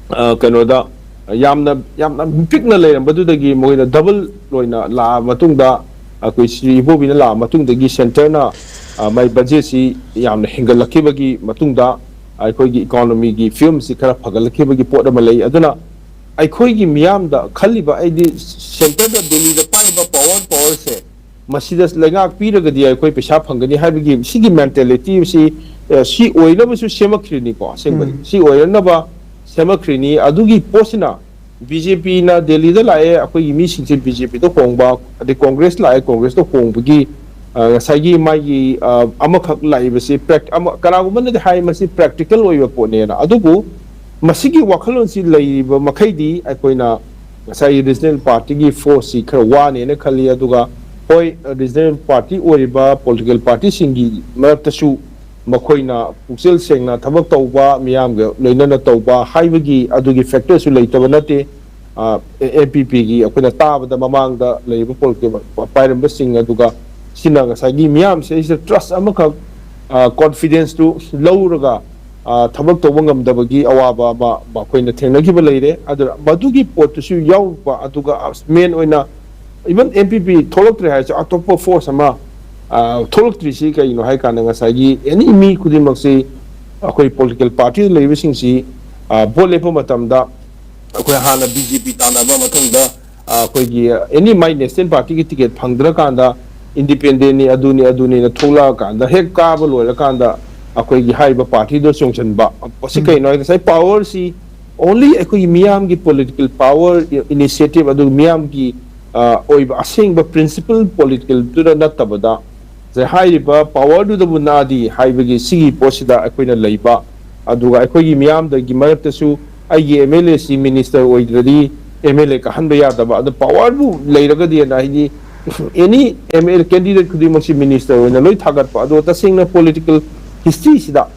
ꯑ, ꯀꯩꯅꯣꯗ ꯌꯥꯝꯅ, ꯌꯥꯝꯅ ꯄꯤꯛꯅ ꯂꯩꯔꯝꯕꯗꯨꯗꯒꯤ ꯃꯈꯣꯏꯅ ꯗꯕꯜ ꯑꯣꯏꯅ ꯂꯥꯛꯑ ꯃꯇꯨꯡꯗ, ꯑꯩꯈꯣꯏ ꯁ꯭ꯔꯤ ꯏꯕꯣꯕꯤꯅ ꯂꯥꯛꯑ ꯃꯇꯨꯡꯗꯒꯤ ꯁꯦꯟꯇꯔꯅ, ꯑ, ꯃꯥꯏ ꯕꯖꯦꯠꯁꯤ ꯌꯥꯝꯅ ꯍꯦꯟꯒꯠꯂꯛꯈꯤꯕꯒꯤ ꯃꯇꯨꯡꯗ ꯑꯩꯈꯣꯏꯒꯤ ꯏꯀꯣꯅꯣꯃꯤꯒꯤ ꯐꯤꯕꯝꯁꯤ ꯈꯔ ꯐꯒꯠꯂꯛꯈꯤꯕꯒꯤ ꯄꯣꯠ ꯑꯃ ꯂꯩ꯫ ꯑꯗꯨꯅ ꯑꯩꯈꯣꯏꯒꯤ ꯃꯤꯌꯥꯝꯗ ꯈꯜꯂꯤꯕ, ꯑꯩꯗꯤ ꯁꯦꯟꯇꯔꯗ, ꯗꯦꯜꯂꯤꯗ ꯄꯥꯏꯔꯤꯕ ꯄꯋꯥꯔ, ꯄꯋꯥꯔꯁꯦ ꯃꯁꯤꯗ ꯂꯩꯉꯥꯛ ꯄꯤꯔꯒꯗꯤ ꯑꯩꯈꯣꯏ ꯄꯩꯁꯥ ꯐꯪꯒꯅꯤ ꯍꯥꯏꯕꯒꯤ ꯁꯤꯒꯤ ꯃꯦꯟꯇꯦꯂꯤꯇꯤ ꯑꯁꯤ, ꯑ, ꯁꯤ ꯑꯣꯏꯅꯕꯁꯨ ꯁꯦꯝꯃꯛꯈ꯭ꯔꯤꯅꯤꯀꯣ꯫ ꯑꯁꯦꯡꯕꯗꯤ ꯎꯝ꯫ ꯁꯤ ꯑꯣꯏꯅꯅꯕ ꯁꯦꯝꯃꯛꯈ꯭ꯔꯤꯅꯤ꯫ ꯑꯗꯨꯒꯤ ꯄꯣꯠꯁꯤꯅ ꯕꯤ ꯖꯦ ꯄꯤꯅ ꯗꯦꯜꯂꯤꯗ ꯂꯥꯛꯑꯦ, ꯑꯩꯈꯣꯏꯒꯤ ꯃꯤꯁꯤꯡꯁꯦ ꯕꯤ ꯖꯦ ꯄꯤꯗ ꯍꯣꯡꯕ, ꯑꯗꯩ ꯀꯣꯡꯒ꯭ꯔꯦꯁ ꯂꯥꯛꯑꯦ, ꯀꯣꯡꯒ꯭ꯔꯦꯁꯇ ꯍꯣꯡꯕꯒꯤ, ꯑ, ꯉꯁꯥꯏꯒꯤ ꯃꯥꯒꯤ, ꯑ, ꯑꯃꯈꯛ ꯂꯥꯛꯏꯕꯁꯤ ꯄ꯭ꯔꯦꯛ-, ꯑꯃ, ꯀꯅꯥꯒꯨꯝꯕꯅꯗꯤ ꯍꯥꯏ ꯃꯁꯤ ꯄ꯭ꯔꯦꯛꯇꯤꯀꯦꯜ ꯑꯣꯏꯕ ꯄꯣꯠꯅꯦꯅ꯫ ꯑꯗꯨꯕꯨ ꯃꯁꯤꯒꯤ ꯋꯥꯈꯜꯂꯣꯟꯁꯤ ꯂꯩꯔꯤꯕ ꯃꯈꯩꯗꯤ ꯑꯩꯈꯣꯏꯅ ꯉꯁꯥꯏꯒꯤ ꯔꯤꯖꯅꯦꯜ ꯄꯥꯔꯇꯤꯒꯤ ꯐꯣꯔꯁꯁꯤ ꯈꯔ ꯋꯥꯅꯦꯅ ꯈꯜꯂꯤ꯫ ꯑꯗꯨꯒ ꯍꯣꯏ, ꯔꯤꯖꯅꯦꯜ ꯄꯥꯔꯇꯤ ꯑꯣꯏꯔꯤꯕ ꯄꯣꯂꯤꯇꯤꯀꯦꯜ ꯄꯥꯔꯇꯤꯁꯤꯡꯒꯤ ꯃꯔꯛꯇꯁꯨ ꯃꯈꯣꯏꯅ ꯄꯨꯛꯆꯦꯜ ꯁꯦꯡꯅ ꯊꯕꯛ ꯇꯧꯕ, ꯃꯤꯌꯥꯝꯒ ꯂꯣꯏꯅꯅ ꯇꯧꯕ ꯍꯥꯏꯕꯒꯤ ꯑꯗꯨꯒꯤ ꯐꯦꯛꯇꯔꯁꯨ ꯂꯩꯇꯕ ꯅꯠꯇꯦ꯫ ꯑ, ꯑꯦꯟ ꯄꯤ ꯄꯤꯒꯤ ꯑꯩꯈꯣꯏꯅ ꯇꯥꯕꯗ ꯃꯃꯥꯡꯗ ꯂꯩꯔꯤꯕ ꯄꯣꯂꯤꯇꯤꯀꯦꯜ ꯄꯥꯏꯔꯝꯕꯁꯤꯡ ꯑꯗꯨꯒ ꯁꯤꯅ ꯉꯁꯥꯏꯒꯤ ꯃꯤꯌꯥꯝꯁꯦ ꯑꯩꯁꯤꯗ ꯇ꯭ꯔꯁ ꯑꯃꯈꯛ, ꯑ, ꯀꯣꯟꯐꯤꯗꯦꯟꯁꯇꯨ ꯂꯧꯔꯒ ꯑ, ꯊꯕꯛ ꯇꯧꯕ ꯉꯝꯗꯕꯒꯤ ꯑꯋꯥꯕ ꯑꯃ ꯃꯈꯣꯏꯅ ꯊꯦꯡꯅꯈꯤꯕ ꯂꯩꯔꯦ꯫ ꯑꯗꯨꯅ ꯃꯗꯨꯒꯤ ꯄꯣꯠꯇꯨꯁꯨ ꯌꯥꯎꯕ, ꯑꯗꯨꯒ ꯃꯦꯟ ꯑꯣꯏꯅ ꯏꯚꯟ ꯑꯦꯝ ꯄꯤ ꯄꯤ ꯊꯣꯛꯂꯛꯇ꯭ꯔꯦ ꯍꯥꯏꯔꯁꯨ ꯑꯇꯣꯞꯄ ꯐꯣꯔꯁ ꯑꯃ, ꯑ, ꯊꯣꯛꯂꯛꯇ꯭ꯔꯤꯁꯤ ꯀꯩꯒꯤꯅꯣ ꯍꯥꯏ ꯀꯥꯟꯗ ꯉꯁꯥꯏꯒꯤ ꯑꯦꯅꯤ ꯃꯤ ꯈꯨꯗꯤꯡꯃꯛꯁꯤ ꯑꯩꯈꯣꯏ ꯄꯣꯂꯤꯇꯤꯀꯦꯜ ꯄꯥꯔꯇꯤꯗ ꯂꯩꯕꯁꯤꯡꯁꯤ, ꯑ, ꯚꯣꯠ ꯂꯦꯞꯄ ꯃꯇꯝꯗ ꯑꯩꯈꯣꯏ ꯍꯥꯟꯅ ꯕꯤ ꯖꯦ ꯄꯤ ꯇꯥꯟꯅꯕ ꯃꯇꯨꯡꯗ, ꯑ, ꯑꯩꯈꯣꯏꯒꯤ ꯑꯦꯅꯤ ꯃꯥꯏ ꯅꯦꯁꯅꯦꯜ ꯄꯥꯔꯇꯤꯒꯤ ꯇꯤꯀꯦꯠ ꯐꯪꯗ꯭ꯔꯀꯥꯟꯗ ꯏꯟꯗꯤꯄꯦꯟꯗꯦꯟꯅꯤ ꯑꯗꯨꯅꯤ ꯑꯗꯨꯅꯤꯅ ꯊꯣꯛꯂꯛꯑꯀꯥꯟꯗ ꯍꯦꯛ ꯀꯥꯕ ꯂꯣꯏꯔꯀꯥꯟꯗ ꯑꯩꯈꯣꯏꯒꯤ ꯍꯥꯏꯔꯤꯕ ꯄꯥꯔꯇꯤꯗꯣ ꯆꯣꯡꯁꯤꯟꯕ꯫ ꯃꯁꯤ ꯎꯝ꯫ ꯀꯩꯅꯣ ꯍꯥꯏ ꯉꯁꯥꯏ ꯄꯥꯋꯔꯁꯤ ꯑꯣꯟꯂꯤ ꯑꯩꯈꯣꯏꯒꯤ ꯃꯤꯌꯥꯝꯒꯤ ꯄꯣꯂꯤꯇꯤꯀꯦꯜ ꯄꯥꯋꯔ ꯏꯅꯤꯁꯤꯌꯦꯇꯤꯚ ꯑꯗꯨ ꯃꯤꯌꯥꯝꯒꯤ, ꯑ, ꯑꯣꯏꯕ ꯑꯁꯦꯡꯕ ꯄ꯭ꯔꯤꯟꯁꯤꯄꯜ ꯄꯣꯂꯤꯇꯤꯀꯦꯜꯗꯨꯗ ꯅꯠꯇꯕꯗ ꯉꯁꯥꯏ ꯍꯥꯏꯔꯤꯕ ꯄꯥꯋꯔꯗꯨꯗꯕꯨ ꯅꯥꯗꯤ ꯍꯥꯏꯕꯒꯤ ꯁꯤꯒꯤ ꯄꯣꯠꯁꯤꯗ ꯑꯩꯈꯣꯏꯅ ꯂꯩꯕ, ꯑꯗꯨꯒ ꯑꯩꯈꯣꯏꯒꯤ ꯃꯤꯌꯥꯝꯗꯒꯤ ꯃꯔꯛꯇꯁꯨ ꯑꯩꯒꯤ ꯑꯦꯝ ꯑꯦꯜ ꯑꯦꯁꯤ ꯃꯤꯅꯤꯁꯇꯔ ꯑꯣꯏꯗ꯭ꯔꯗꯤ ꯑꯦꯝ ꯑꯦꯜ ꯑꯦ ꯀꯥꯍꯟꯕ ꯌꯥꯗꯕ, ꯑꯗꯨ ꯄꯥꯋꯔꯕꯨ ꯂꯩꯔꯒꯗꯤ ꯑꯅ ꯍꯥꯏꯗꯤ ꯑꯦꯅꯤ ꯑꯦꯝ ꯑꯦꯜ ꯀꯦꯟꯗꯤꯗꯦꯠ ꯈꯨꯗꯤꯡꯃꯛꯁꯤ ꯃꯤꯅꯤꯁꯇꯔ ꯑꯣꯏꯅ ꯂꯣꯏ ꯊꯥꯒꯠꯄ꯫ ꯑꯗꯣ ꯇꯁꯦꯡꯅ ꯄꯣꯂꯤꯇꯤꯀꯦꯜ ꯍꯤꯁꯇ꯭ꯔꯤꯁꯤꯗ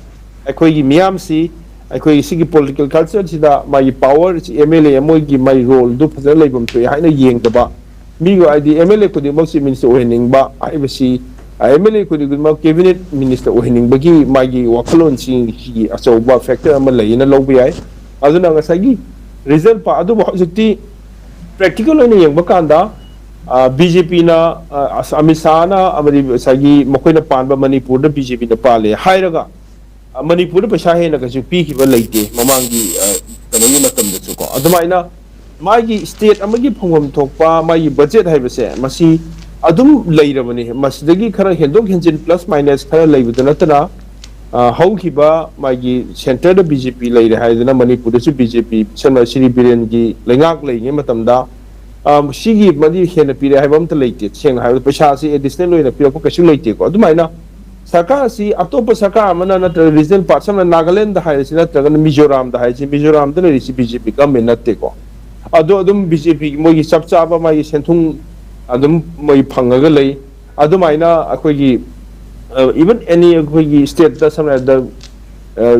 ꯑꯩꯈꯣꯏꯒꯤ ꯃꯤꯌꯥꯝꯁꯤ, ꯑꯩꯈꯣꯏꯒꯤ ꯁꯤꯒꯤ ꯄꯣꯂꯤꯇꯤꯀꯦꯜ ꯀꯜꯆꯔꯁꯤꯗ ꯃꯥꯒꯤ ꯄꯥꯋꯔꯁꯤ ꯑꯦꯝ ꯑꯦꯜ ꯑꯦ ꯑꯃꯒꯤ ꯃꯥꯒꯤ ꯔꯣꯜꯗꯨ ꯐꯖꯅ ꯂꯩꯐꯝ ꯊꯣꯛꯑꯦ ꯍꯥꯏꯅ ꯌꯦꯡꯗꯕ, ꯃꯤꯒꯤ ꯍꯥꯏꯗꯤ ꯑꯦꯝ ꯑꯦꯜ ꯑꯦ ꯈꯨꯗꯤꯡꯃꯛ ꯆꯤꯐ ꯃꯤꯅꯤꯁꯇꯔ ꯑꯣꯏꯍꯟꯅꯤꯡꯕ ꯍꯥꯏꯕꯁꯤ, ꯑꯦꯝ ꯑꯦꯜ ꯑꯦ ꯈꯨꯗꯤꯡꯃꯛ ꯀꯦꯕꯤꯅꯦꯠ ꯃꯤꯅꯤꯁꯇꯔ ꯑꯣꯏꯍꯟꯅꯤꯡꯕꯒꯤ ꯃꯥꯒꯤ ꯋꯥꯈꯜꯂꯣꯟꯁꯤꯡꯒꯤ ꯑꯆꯧꯕ ꯐꯦꯛꯇꯔ ꯑꯃ ꯂꯩꯌꯦꯅ ꯂꯧꯕ ꯌꯥꯏ꯫ ꯑꯗꯨꯅ ꯉꯁꯥꯏꯒꯤ ꯔꯤꯖꯜ ꯄꯥ-, ꯑꯗꯨꯕꯨ ꯍꯧꯖꯤꯛꯇꯤ ꯄ꯭ꯔꯦꯛꯇꯤꯀꯦꯜ ꯑꯣꯏꯅ ꯌꯦꯡꯕ ꯀꯥꯟꯗ, ꯕꯤ ꯖꯦ ꯄꯤꯅ, ꯑꯃꯤꯠ ꯁꯥꯍꯅ ꯑꯃꯗꯤ ꯉꯁꯥꯏꯒꯤ ꯃꯈꯣꯏꯅ ꯄꯥꯟꯕ ꯃꯅꯤꯄꯨꯔꯗ ꯕꯤ ꯖꯦ ꯄꯤꯅ ꯄꯥꯜꯂꯦ ꯍꯥꯏꯔꯒ, ꯑ, ꯃꯅꯤꯄꯨꯔꯗ ꯄꯩꯁꯥ ꯍꯦꯟꯅ ꯀꯩꯁꯨ ꯄꯤꯈꯤꯕ ꯂꯩꯇꯦ ꯃꯃꯥꯡꯒꯤ, ꯑ, ꯀꯩꯅꯣꯒꯤ ꯃꯇꯝꯗꯁꯨ ꯀꯣ꯫ ꯑꯗꯨꯃꯥꯏꯅ ꯃꯥꯒꯤ ꯁ꯭ꯇꯦꯠ ꯑꯃꯒꯤ ꯐꯪꯐꯝ ꯊꯣꯛꯄ ꯃꯥꯒꯤ ꯕꯖꯦꯠ ꯍꯥꯏꯕꯁꯦ ꯃꯁꯤ ꯑꯗꯨꯝ ꯂꯩꯔꯕꯅꯤ꯫ ꯃꯁꯤꯗꯒꯤ ꯈꯔ ꯍꯦꯟꯗꯣꯛ ꯍꯦꯟꯖꯤꯟ ꯄ꯭ꯂꯁ ꯃꯥꯏꯅꯁ ꯈꯔ ꯂꯩꯕꯗ ꯅꯠꯇꯅ, ꯑ, ꯍꯧꯈꯤꯕ ꯃꯥꯒꯤ ꯁꯦꯟꯇꯔꯗ ꯕꯤ ꯖꯦ ꯄꯤ ꯂꯩꯔꯦ ꯍꯥꯏꯗꯅ ꯃꯅꯤꯄꯨꯔꯗꯁꯨ ꯕꯤ ꯖꯦ ꯄꯤ ꯁꯝꯅ ꯁ꯭ꯔꯤ ꯕꯤꯔꯦꯟꯒꯤ ꯂꯩꯉꯥꯛ ꯂꯩꯔꯤꯉꯩ ꯃꯇꯝꯗ, ꯑ, ꯁꯤꯒꯤ ꯃꯗꯤ ꯍꯦꯟꯅ ꯄꯤꯔꯦ ꯍꯥꯏꯕ ꯑꯝꯇ ꯂꯩꯇꯦ꯫ ꯁꯦꯡꯅ ꯍꯥꯏꯔꯕꯗ ꯄꯩꯁꯥꯁꯤ ꯑꯦꯗꯤꯁꯅꯦꯜ ꯑꯣꯏꯅ ꯄꯤꯔꯛꯄ ꯀꯩꯁꯨ ꯂꯩꯇꯦꯀꯣ꯫ ꯑꯗꯨꯃꯥꯏꯅ ꯁꯔꯀꯥꯔ ꯑꯁꯤ ꯑꯇꯣꯞꯄ ꯁꯔꯀꯥꯔ ꯑꯃꯅ ꯅꯠꯇ꯭ꯔꯒ ꯔꯤꯖꯅꯦꯜ ꯄꯥꯔꯠ, ꯁꯝꯅ ꯅꯥꯒꯥꯂꯦꯟꯗ ꯍꯥꯏꯔꯁꯤ ꯅꯠꯇ꯭ꯔꯒꯅ ꯃꯤꯖꯣꯔꯥꯝꯗ ꯍꯥꯏꯔꯁꯤ, ꯃꯤꯖꯣꯔꯥꯝꯗ ꯂꯩꯔꯤꯁꯤ ꯕꯤ ꯖꯦ ꯄꯤ ꯒꯃꯦꯟ ꯅꯠꯇꯦꯀꯣ꯫ ꯑꯗꯣ ꯑꯗꯨꯝ ꯕꯤ ꯖꯦ ꯄꯤꯒꯤ ꯃꯣꯏꯒꯤ ꯆꯞ ꯆꯥꯕ ꯃꯥꯒꯤ ꯁꯦꯟꯊꯨꯡ ꯑꯗꯨꯝ ꯃꯣꯏ ꯐꯪꯉꯒ ꯂꯩ꯫ ꯑꯗꯨꯃꯥꯏꯅ ꯑꯩꯈꯣꯏꯒꯤ, ꯏꯚꯟ ꯑꯦꯅꯤ ꯑꯩꯈꯣꯏꯒꯤ ꯁ꯭ꯇꯦꯠꯇ ꯁꯝꯅ ꯍꯥꯏꯔꯕꯗ, ꯑ,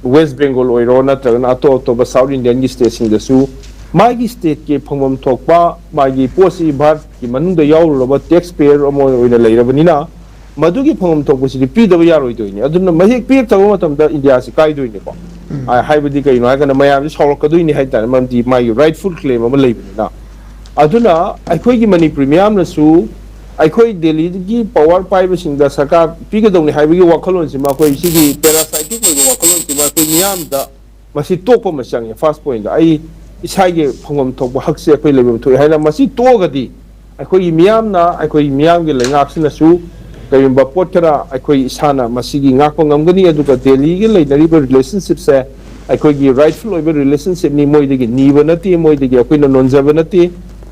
ꯋꯦꯁ ꯕꯦꯡꯒꯣꯜ ꯑꯣꯏꯔꯣ ꯅꯠꯇ꯭ꯔꯒꯅ ꯑꯇꯣꯞ ꯑꯇꯣꯞꯄ ꯁꯥꯎꯠ ꯏꯟꯗꯤꯌꯟꯒꯤ ꯁ꯭ꯇꯦꯠꯁꯤꯡꯗꯁꯨ ꯃꯥꯒꯤ ꯁ꯭ꯇꯦꯠꯀꯤ ꯐꯪꯐꯝ ꯊꯣꯛꯄ ꯃꯥꯒꯤ ꯄꯣꯠꯁꯤ ꯚꯥꯔꯠꯀꯤ ꯃꯅꯨꯡꯗ ꯌꯥꯎꯔꯨꯔꯕ ꯇꯦꯛꯁ ꯄꯦꯌꯔ ꯑꯃ ꯑꯣꯏꯅ ꯂꯩꯔꯕꯅꯤꯅ, ꯃꯗꯨꯒꯤ ꯐꯪꯐꯝ ꯊꯣꯛꯄꯁꯤꯗꯤ ꯄꯤꯗꯕ ꯌꯥꯔꯣꯏꯗꯣꯏꯅꯤ꯫ ꯑꯗꯨꯅ ꯃꯍꯦꯛ ꯄꯤꯔꯛꯇꯕ ꯃꯇꯝꯗ ꯏꯟꯗꯤꯌꯥꯁꯤ ꯀꯥꯏꯗꯣꯏꯅꯤꯀꯣ꯫ ꯎꯝ꯫ ꯑ, ꯍꯥꯏꯕꯗꯤ ꯀꯩꯅꯣ ꯍꯥꯏꯔꯀꯥꯟꯗ ꯃꯌꯥꯝꯁꯤ ꯁꯥꯎꯔꯛꯀꯗꯣꯏꯅꯤ ꯍꯥꯏꯇꯥꯔꯦ, ꯃꯔꯝꯗꯤ ꯃꯥꯒꯤ rightful claim ꯑꯃ ꯂꯩꯕꯅꯤꯅ꯫ ꯑꯗꯨꯅ ꯑꯩꯈꯣꯏꯒꯤ ꯃꯅꯤꯄꯨꯔꯤ ꯃꯤꯌꯥꯝꯅꯁꯨ ꯑꯩꯈꯣꯏ ꯗꯦꯜꯂꯤꯒꯤ power ꯄꯥꯏꯕꯁꯤꯡꯗ ꯁꯔꯀꯥꯔ ꯄꯤꯒꯗꯧꯅꯤ ꯍꯥꯏꯕꯒꯤ ꯋꯥꯈꯜꯂꯣꯟꯁꯤꯃ, ꯑꯩꯈꯣꯏ ꯁꯤꯒꯤ parasitic ꯑꯣꯏꯕ ꯋꯥꯈꯜꯂꯣꯟꯁꯤꯃ ꯑꯩꯈꯣꯏ ꯃꯤꯌꯥꯝꯗ ꯃꯁꯤ ꯇꯣꯛꯄ ꯑꯃ ꯆꯪꯉꯦ꯫ First point, ꯑꯩ ꯏꯁꯥꯒꯤ ꯐꯪꯐꯝ ꯊꯣꯛꯄ ꯍꯛꯁꯦ ꯑꯩꯈꯣꯏ ꯂꯩꯐꯝ ꯊꯣꯛꯏ ꯍꯥꯏꯅ ꯃꯁꯤ ꯇꯣꯛꯑꯒꯗꯤ ꯑꯩꯈꯣꯏꯒꯤ ꯃꯤꯌꯥꯝꯅ, ꯑꯩꯈꯣꯏꯒꯤ ꯃꯤꯌꯥꯝꯒꯤ ꯂꯩꯉꯥꯛꯁꯤꯅꯁꯨ ꯀꯔꯤꯒꯨꯝꯕ ꯄꯣꯠ ꯈꯔ ꯑꯩꯈꯣꯏ ꯏꯁꯥꯅ ꯃꯁꯤꯒꯤ ꯉꯥꯛꯄ ꯉꯝꯒꯅꯤ꯫ ꯑꯗꯨꯒ ꯗꯦꯜꯂꯤꯒ ꯂꯩꯅꯔꯤꯕ relationshipꯁꯦ ꯑꯩꯈꯣꯏꯒꯤ rightful ꯑꯣꯏꯕ relationshipꯅꯤ, ꯃꯣꯏꯗꯒꯤ ꯅꯤꯕ ꯅꯠꯇꯦ, ꯃꯣꯏꯗꯒꯤ ꯑꯩꯈꯣꯏꯅ ꯅꯣꯟꯖꯕ ꯅꯠꯇꯦ꯫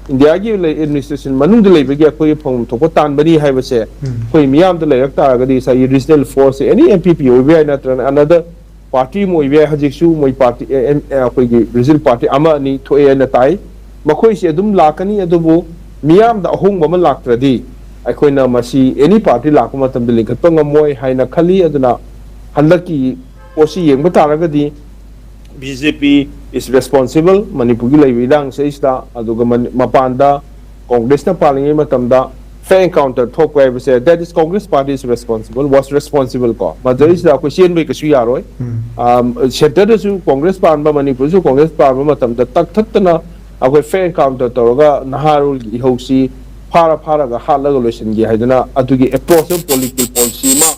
ꯏꯟꯗꯤꯌꯥꯒꯤ ꯂꯩ-, administration ꯃꯅꯨꯡꯗ ꯂꯩꯕꯒꯤ ꯑꯩꯈꯣꯏꯒꯤ ꯐꯪꯐꯝ ꯊꯣꯛꯄ ꯇꯥꯟꯕꯅꯤ ꯍꯥꯏꯕꯁꯦ ꯑꯩꯈꯣꯏ ꯃꯤꯌꯥꯝꯗ ꯂꯩꯔꯛ ꯇꯥꯔꯒꯗꯤ ꯉꯁꯥꯏꯒꯤ regional force, any NPP ꯑꯣꯏꯕ ꯌꯥꯏ, ꯅꯠꯇ꯭ꯔꯒꯅ another party ꯑꯃ ꯑꯣꯏꯕ ꯌꯥꯏ꯫ ꯍꯧꯖꯤꯛꯁꯨ ꯃꯣꯏ party, ꯑꯦ, ꯑꯦꯝ-, ꯑꯦ, ꯑꯩꯈꯣꯏꯒꯤ regional party ꯑꯃ ꯑꯅꯤ ꯊꯣꯛꯑꯦ ꯍꯥꯏꯅ ꯇꯥꯏ꯫ ꯃꯈꯣꯏꯁꯤ ꯑꯗꯨꯝ ꯂꯥꯛꯀꯅꯤ, ꯑꯗꯨꯕꯨ ꯃꯤꯌꯥꯝꯗ ꯑꯍꯣꯡꯕ ꯑꯃ ꯂꯥꯛꯇ꯭ꯔꯗꯤ ꯑꯩꯈꯣꯏꯅ ꯃꯁꯤ any party ꯂꯥꯛꯄ ꯃꯇꯝꯗ ꯂꯤꯡꯈꯠꯄ ꯉꯝꯃꯣꯏ ꯍꯥꯏꯅ ꯈꯜꯂꯤ꯫ ꯑꯗꯨꯅ ꯍꯟꯗꯛꯀꯤ ꯄꯣꯠꯁꯤ ꯌꯦꯡꯕ ꯇꯥꯔꯒꯗꯤ BJP is responsible ꯃꯅꯤꯄꯨꯔꯒꯤ ꯂꯩꯕ ꯏꯔꯥꯡꯁꯤꯗꯩꯁꯤꯗ, ꯑꯗꯨꯒ ꯃꯅꯤ-, ꯃꯄꯥꯟꯗ ꯀꯣꯡꯒ꯭ꯔꯦꯁꯅ ꯄꯥꯜꯂꯤꯉꯩ ꯃꯇꯝꯗ fair encounter ꯊꯣꯛꯄ ꯍꯥꯏꯕꯁꯦ, that is Congress party is responsible, was responsible ꯀꯣ꯫ ꯃꯗꯩꯁꯤꯗ ꯑꯩꯈꯣꯏ ꯆꯦꯟꯕꯩ ꯀꯩꯁꯨ ꯌꯥꯔꯣꯏ꯫ ꯑꯝ, centreꯗꯁꯨ ꯀꯣꯡꯒ꯭ꯔꯦꯁ ꯄꯥꯟꯕ, ꯃꯅꯤꯄꯨꯔꯗꯁꯨ ꯀꯣꯡꯒ꯭ꯔꯦꯁ ꯄꯥꯟꯕ ꯃꯇꯝꯗ ꯇꯛꯊꯠꯇꯅ ꯑꯩꯈꯣꯏ fair encounter ꯇꯧꯔꯒ ꯅꯍꯥꯔꯣꯜꯒꯤ ꯏꯍꯧꯁꯤ ꯐꯥꯔ ꯐꯥꯔꯒ ꯍꯥꯠꯂꯒ ꯂꯣꯏꯁꯤꯟꯒꯦ ꯍꯥꯏꯗꯅ ꯑꯗꯨꯒꯤ approach ꯑꯃ, political policy ꯑꯃ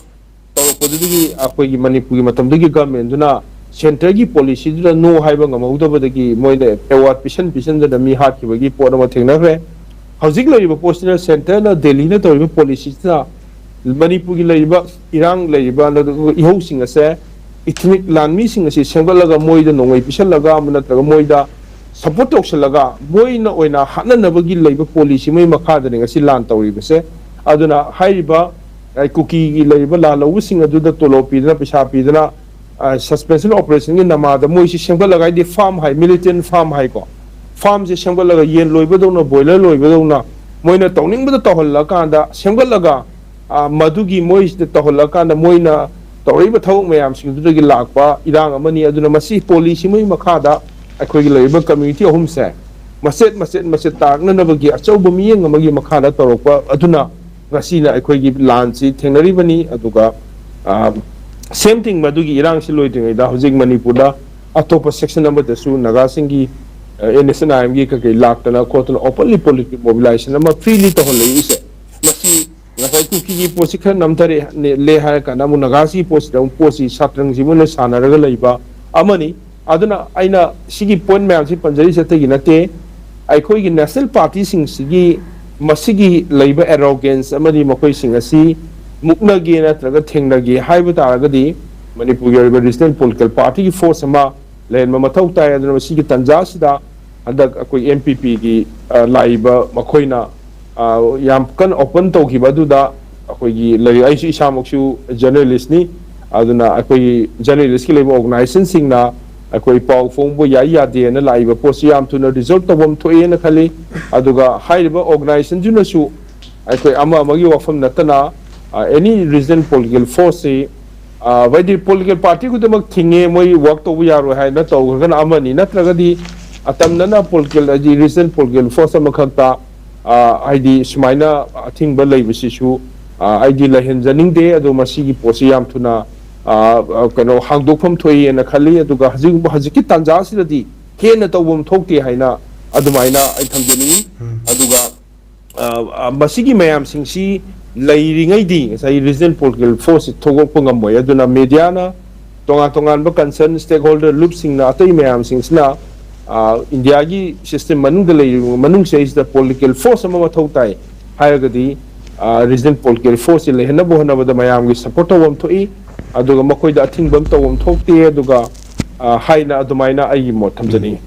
ꯇꯧꯔꯛꯄꯗꯨꯗꯒꯤ ꯑꯩꯈꯣꯏꯒꯤ ꯃꯅꯤꯄꯨꯔꯒꯤ ꯃꯇꯝꯗꯨꯒꯤ governmentꯗꯨꯅ centreꯒꯤ policyꯗꯨꯗ no ꯍꯥꯏꯕ ꯉꯝꯍꯧꯗꯕꯗꯒꯤ ꯃꯣꯏꯅ award ꯄꯤꯁꯟ ꯄꯤꯁꯟꯗꯅ ꯃꯤ ꯍꯥꯠꯈꯤꯕꯒꯤ ꯄꯣꯠ ꯑꯃ ꯊꯦꯡꯅꯈ꯭ꯔꯦ꯫ ꯍꯧꯖꯤꯛ ꯂꯩꯔꯤꯕ ꯄꯣꯠꯁꯤꯅ centreꯅ ꯗꯦꯜꯂꯤꯅ ꯇꯧꯔꯤꯕ policyꯁꯤꯅ ꯃꯅꯤꯄꯨꯔꯒꯤ ꯂꯩꯔꯤꯕ ꯏꯔꯥꯡ ꯂꯩꯔꯤꯕ ꯏꯍꯧꯁꯤꯡ ꯑꯁꯦ, ethnic ꯂꯥꯟꯃꯤꯁꯤꯡ ꯑꯁꯤ ꯁꯦꯝꯒꯠꯂꯒ ꯃꯣꯏꯗ ꯅꯣꯡꯃꯩ ꯄꯤꯁꯜꯂꯒ ꯑꯃ ꯅꯠꯇ꯭ꯔꯒ ꯃꯣꯏꯗ support ꯇꯧꯁꯜꯂꯒ ꯃꯣꯏꯅ ꯑꯣꯏꯅ ꯍꯥꯠꯅꯅꯕꯒꯤ ꯂꯩꯕ policy ꯃꯣꯏ ꯃꯈꯥꯗꯅꯤ ꯉꯁꯤ ꯂꯥꯟ ꯇꯧꯔꯤꯕꯁꯦ꯫ ꯑꯗꯨꯅ ꯍꯥꯏꯔꯤꯕ, ꯑ, ꯀꯨꯀꯤꯒꯤ ꯂꯩꯔꯤꯕ ꯂꯥꯜꯍꯧꯕꯁꯤꯡ ꯑꯗꯨꯗ ꯇꯣꯂꯣꯞ ꯄꯤꯗꯅ, ꯄꯩꯁꯥ ꯄꯤꯗꯅ, ꯑ, suspension operationꯒꯤ ꯅꯃꯥꯗ ꯃꯣꯏꯁꯤ ꯁꯦꯝꯒꯠꯂꯒ, ꯍꯥꯏꯗꯤ farm ꯍꯥꯏ, militant farm ꯍꯥꯏꯀꯣ, farmꯁꯦ ꯁꯦꯝꯒꯠꯂꯒ ꯌꯦꯟ ꯂꯣꯏꯕꯗꯧꯅ, boiler ꯂꯣꯏꯕꯗꯧꯅ ꯃꯣꯏꯅ ꯇꯧꯅꯤꯡꯕꯗ ꯇꯧꯍꯜꯂꯀꯥꯟꯗ ꯁꯦꯝꯒꯠꯂꯒ, ꯑ, ꯃꯗꯨꯒꯤ ꯃꯣꯏꯁꯤꯗ ꯇꯧꯍꯜꯂꯀꯥꯟꯗ ꯃꯣꯏꯅ ꯇꯧꯔꯛꯏꯕ ꯊꯕꯛ ꯃꯌꯥꯝꯁꯤꯡꯗꯨꯗꯒꯤ ꯂꯥꯛꯄ ꯏꯔꯥꯡ ꯑꯃꯅꯤ꯫ ꯑꯗꯨꯅ ꯃꯁꯤ policy ꯃꯣꯏ ꯃꯈꯥꯗ ꯑꯩꯈꯣꯏꯒꯤ ꯂꯩꯔꯤꯕ community ꯑꯍꯨꯝꯁꯦ ꯃꯆꯦꯠ ꯃꯆꯦꯠ ꯃꯆꯦꯠ ꯇꯥꯔꯛꯅꯅꯕꯒꯤ ꯑꯆꯧꯕ ꯃꯤꯠꯌꯦꯡ ꯑꯃꯒꯤ ꯃꯈꯥꯗ ꯇꯧꯔꯛꯄ ꯑꯗꯨꯅ ꯉꯁꯤꯅ ꯑꯩꯈꯣꯏꯒꯤ ꯂꯥꯟꯁꯤ ꯊꯦꯡꯅꯔꯤꯕꯅꯤ꯫ ꯑꯗꯨꯒ ꯁꯦꯝ ꯊꯤꯡ ꯃꯗꯨꯒꯤ ꯏꯔꯥꯡꯁꯤ ꯂꯣꯏꯗ꯭ꯔꯤꯉꯩꯗ ꯍꯧꯖꯤꯛ ꯃꯅꯤꯄꯨꯔꯗ ꯑꯇꯣꯞꯄ ꯁꯦꯛꯁꯟ ꯑꯃꯗꯁꯨ ꯅꯥꯒꯥꯁꯤꯡꯒꯤ ꯑꯦꯟ ꯑꯦꯁ ꯑꯦꯟ ꯑꯥꯏ ꯑꯦꯝꯒꯤ ꯀꯩꯀꯩ ꯂꯥꯛꯇꯅ ꯈꯣꯠꯇꯅ ꯑꯣꯄꯟꯂꯤ ꯄꯣꯂꯤꯇꯤꯀꯦꯜ ꯃꯣꯕꯤꯂꯥꯏꯖꯦꯁꯟ ꯑꯃ ꯐ꯭ꯔꯤꯂꯤ ꯇꯧꯍꯜꯂꯛꯏꯁꯦ꯫ ꯃꯁꯤ ꯉꯁꯥꯏ ꯀꯨꯀꯤꯒꯤ ꯄꯣꯠꯁꯤ ꯈꯔ ꯅꯝꯊꯔꯛꯑꯦ ꯂꯦ ꯍꯥꯏꯔ ꯀꯥꯟꯗ ꯑꯃꯨꯛ ꯅꯥꯒꯥꯁꯤꯒꯤ ꯄꯣꯠꯁꯤꯗ ꯑꯃꯨꯛ ꯄꯣꯠꯁꯤ ꯁꯥꯇ꯭ꯔꯁꯤꯡꯁꯤ ꯃꯣꯏꯅ ꯁꯥꯟꯅꯔꯒ ꯂꯩꯕ ꯑꯃꯅꯤ꯫ ꯑꯗꯨꯅ ꯑꯩꯅ ꯁꯤꯒꯤ ꯄꯣꯏꯟ ꯃꯌꯥꯝꯁꯤ ꯄꯟꯖꯔꯤꯁꯦ ꯑꯇꯩꯒꯤ ꯅꯠꯇꯦ꯫ ꯑꯩꯈꯣꯏꯒꯤ ꯅꯦꯁꯅꯦꯜ ꯄꯥꯔꯇꯤꯁꯤꯡꯁꯤꯒꯤ ꯃꯁꯤꯒꯤ ꯂꯩꯕ ꯑꯦꯔꯣꯒꯦꯟꯁ ꯑꯃꯗꯤ ꯃꯈꯣꯏꯁꯤꯡ ꯑꯁꯤ ꯃꯨꯛꯅꯒꯦ ꯅꯠꯇ꯭ꯔꯒ ꯊꯦꯡꯅꯒꯦ ꯍꯥꯏꯕ ꯇꯥꯔꯒꯗꯤ ꯃꯅꯤꯄꯨꯔꯒꯤ ꯑꯣꯏꯕ ꯔꯤꯖꯅꯦꯜ ꯄꯣꯂꯤꯇꯤꯀꯦꯜ ꯄꯥꯔꯇꯤꯒꯤ ꯐꯣꯔꯁ ꯑꯃ ꯂꯩꯍꯟꯕ ꯃꯊꯧ ꯇꯥꯏ꯫ ꯑꯗꯨꯅ ꯃꯁꯤꯒꯤ ꯇꯥꯟꯖꯥꯁꯤꯗ ꯍꯟꯗꯛ ꯑꯩꯈꯣꯏ ꯑꯦꯝ ꯄꯤ ꯄꯤꯒꯤ ꯂꯥꯛꯏꯕ ꯃꯈꯣꯏꯅ ꯑ, ꯌꯥꯝ ꯀꯟꯅ ꯑꯣꯄꯟ ꯇꯧꯈꯤꯕ ꯑꯗꯨꯗ ꯑꯩꯈꯣꯏꯒꯤ ꯂꯩꯔꯤꯛ, ꯑꯩꯁꯨ ꯏꯁꯥꯃꯛꯁꯨ ꯖꯔꯅꯦꯂꯤꯁꯅꯤ꯫ ꯑꯗꯨꯅ ꯑꯩꯈꯣꯏꯒꯤ ꯖꯔꯅꯦꯂꯤꯁꯀꯤ ꯂꯩꯕ ꯑꯣꯔꯒꯅꯥꯏꯖꯦꯁꯟꯁꯤꯡꯅ ꯑꯩꯈꯣꯏ ꯄꯥꯎ ꯐꯣꯡꯕ ꯌꯥꯏ ꯌꯥꯗꯦꯅ ꯂꯥꯛꯏꯕ ꯄꯣꯠꯁꯤ ꯌꯥꯝ ꯊꯨꯅ ꯔꯤꯖꯣꯜꯕ ꯇꯧꯐꯝ ꯊꯣꯛꯑꯦꯅ ꯈꯜꯂꯤ꯫ ꯑꯗꯨꯒ ꯍꯥꯏꯔꯤꯕ ꯑꯣꯔꯒꯅꯥꯏꯖꯦꯁꯟꯗꯨꯅꯁꯨ ꯑꯩꯈꯣꯏ ꯑꯃ ꯑꯃꯒꯤ ꯋꯥꯐꯝ ꯅꯠꯇꯅ ꯑꯦꯅꯤ ꯔꯤꯖꯅꯦꯜ ꯄꯣꯂꯤꯇꯤꯀꯦꯜ ꯐꯣꯔꯁꯁꯤ ꯍꯥꯏꯗꯤ ꯄꯣꯂꯤꯇꯤꯀꯦꯜ ꯄꯥꯔꯇꯤ ꯈꯨꯗꯤꯡꯃꯛ ꯊꯤꯡꯉꯦ, ꯃꯣꯏ ꯋꯥꯔꯛ ꯇꯧꯕ ꯌꯥꯔꯣꯏ ꯍꯥꯏꯅ ꯇꯧꯈ꯭ꯔꯒꯅ ꯑꯃꯅꯤ, ꯅꯠꯇ꯭ꯔꯒꯗꯤ ꯑꯇꯝꯅꯅ ꯄꯣꯂꯤꯇꯤꯀꯦꯜ ꯍꯥꯏꯗꯤ ꯔꯤꯖꯅꯦꯜ ꯄꯣꯂꯤꯇꯤꯀꯦꯜ ꯐꯣꯔꯁ ꯑꯃꯈꯛꯇ ꯍꯥꯏꯗꯤ ꯁꯨꯃꯥꯏꯅ ꯑꯊꯤꯡꯕ ꯂꯩꯕꯁꯤꯁꯨ ꯑꯩꯗꯤ ꯂꯩꯍꯟꯖꯅꯤꯡꯗꯦ꯫ ꯑꯗꯣ ꯃꯁꯤꯒꯤ ꯄꯣꯠꯁꯤ ꯌꯥꯝ ꯊꯨꯅ ꯀꯩꯅꯣ ꯍꯥꯡꯗꯣꯛꯐꯝ ꯊꯣꯛꯏꯅ ꯈꯜꯂꯤ꯫ ꯑꯗꯨꯒ ꯍꯧꯖꯤꯛ ꯍꯧꯖꯤꯛꯀꯤ ꯇꯥꯟꯖꯥꯁꯤꯗꯗꯤ ꯍꯦꯟꯅ ꯇꯧꯐꯝ ꯊꯣꯛꯇꯦ ꯍꯥꯏꯅ ꯑꯗꯨꯃꯥꯏꯅ ꯑꯩ ꯊꯝꯖꯅꯤꯡꯉꯤ꯫ ꯑꯗꯨꯒ ꯃꯁꯤꯒꯤ ꯃꯌꯥꯝꯁꯤꯡꯁꯤ ꯂꯩꯔꯤꯉꯩꯗꯤ ꯉꯁꯥꯏ ꯔꯤꯖꯅꯦꯜ ꯄꯣꯂꯤꯇꯤꯀꯦꯜ ꯐꯣꯔꯁꯁꯤ ꯊꯣꯛꯂꯛꯄ ꯉꯝꯃꯣꯏ꯫ ꯑꯗꯨꯅ ꯃꯦꯗꯤꯌꯥꯅ, ꯇꯣꯉꯥꯟ ꯇꯣꯉꯥꯟꯕ ꯀꯟꯁꯔꯟ ꯁ꯭ꯇꯦꯛꯍꯣꯜꯗꯔ ꯂꯨꯞꯁꯤꯡꯅ, ꯑꯇꯩ ꯃꯌꯥꯝꯁꯤꯡꯁꯤꯅ ꯏꯟꯗꯤꯌꯥꯒꯤ ꯁꯤꯁꯇꯦꯝ ꯃꯅꯨꯡꯗ ꯂꯩꯔꯤꯕ ꯃꯅꯨꯡꯁꯤꯗꯩꯁꯤꯗ ꯄꯣꯂꯤꯇꯤꯀꯦꯜ ꯐꯣꯔꯁ ꯑꯃ ꯃꯊꯧ ꯇꯥꯏ ꯍꯥꯏꯔꯒꯗꯤ ꯔꯤꯖꯅꯦꯜ ꯄꯣꯂꯤꯇꯤꯀꯦꯜ ꯐꯣꯔꯁꯁꯤ ꯂꯩꯍꯟꯅꯕ ꯍꯣꯠꯅꯕꯗ ꯃꯌꯥꯝꯒꯤ ꯁꯄꯣꯔꯠ ꯇꯧꯕ ꯑꯃ ꯊꯣꯛꯏ꯫ ꯑꯗꯨꯒ ꯃꯈꯣꯏꯗ ꯑꯊꯤꯡꯕ ꯑꯃ ꯇꯧꯕ ꯑꯃ ꯊꯣꯛꯇꯦ꯫ ꯑꯗꯨꯒ ꯍꯥꯏꯅ ꯑꯗꯨꯃꯥꯏꯅ ꯑꯩꯒꯤ ꯃꯣꯠ ꯊꯝꯖꯅꯤꯡꯉꯤ꯫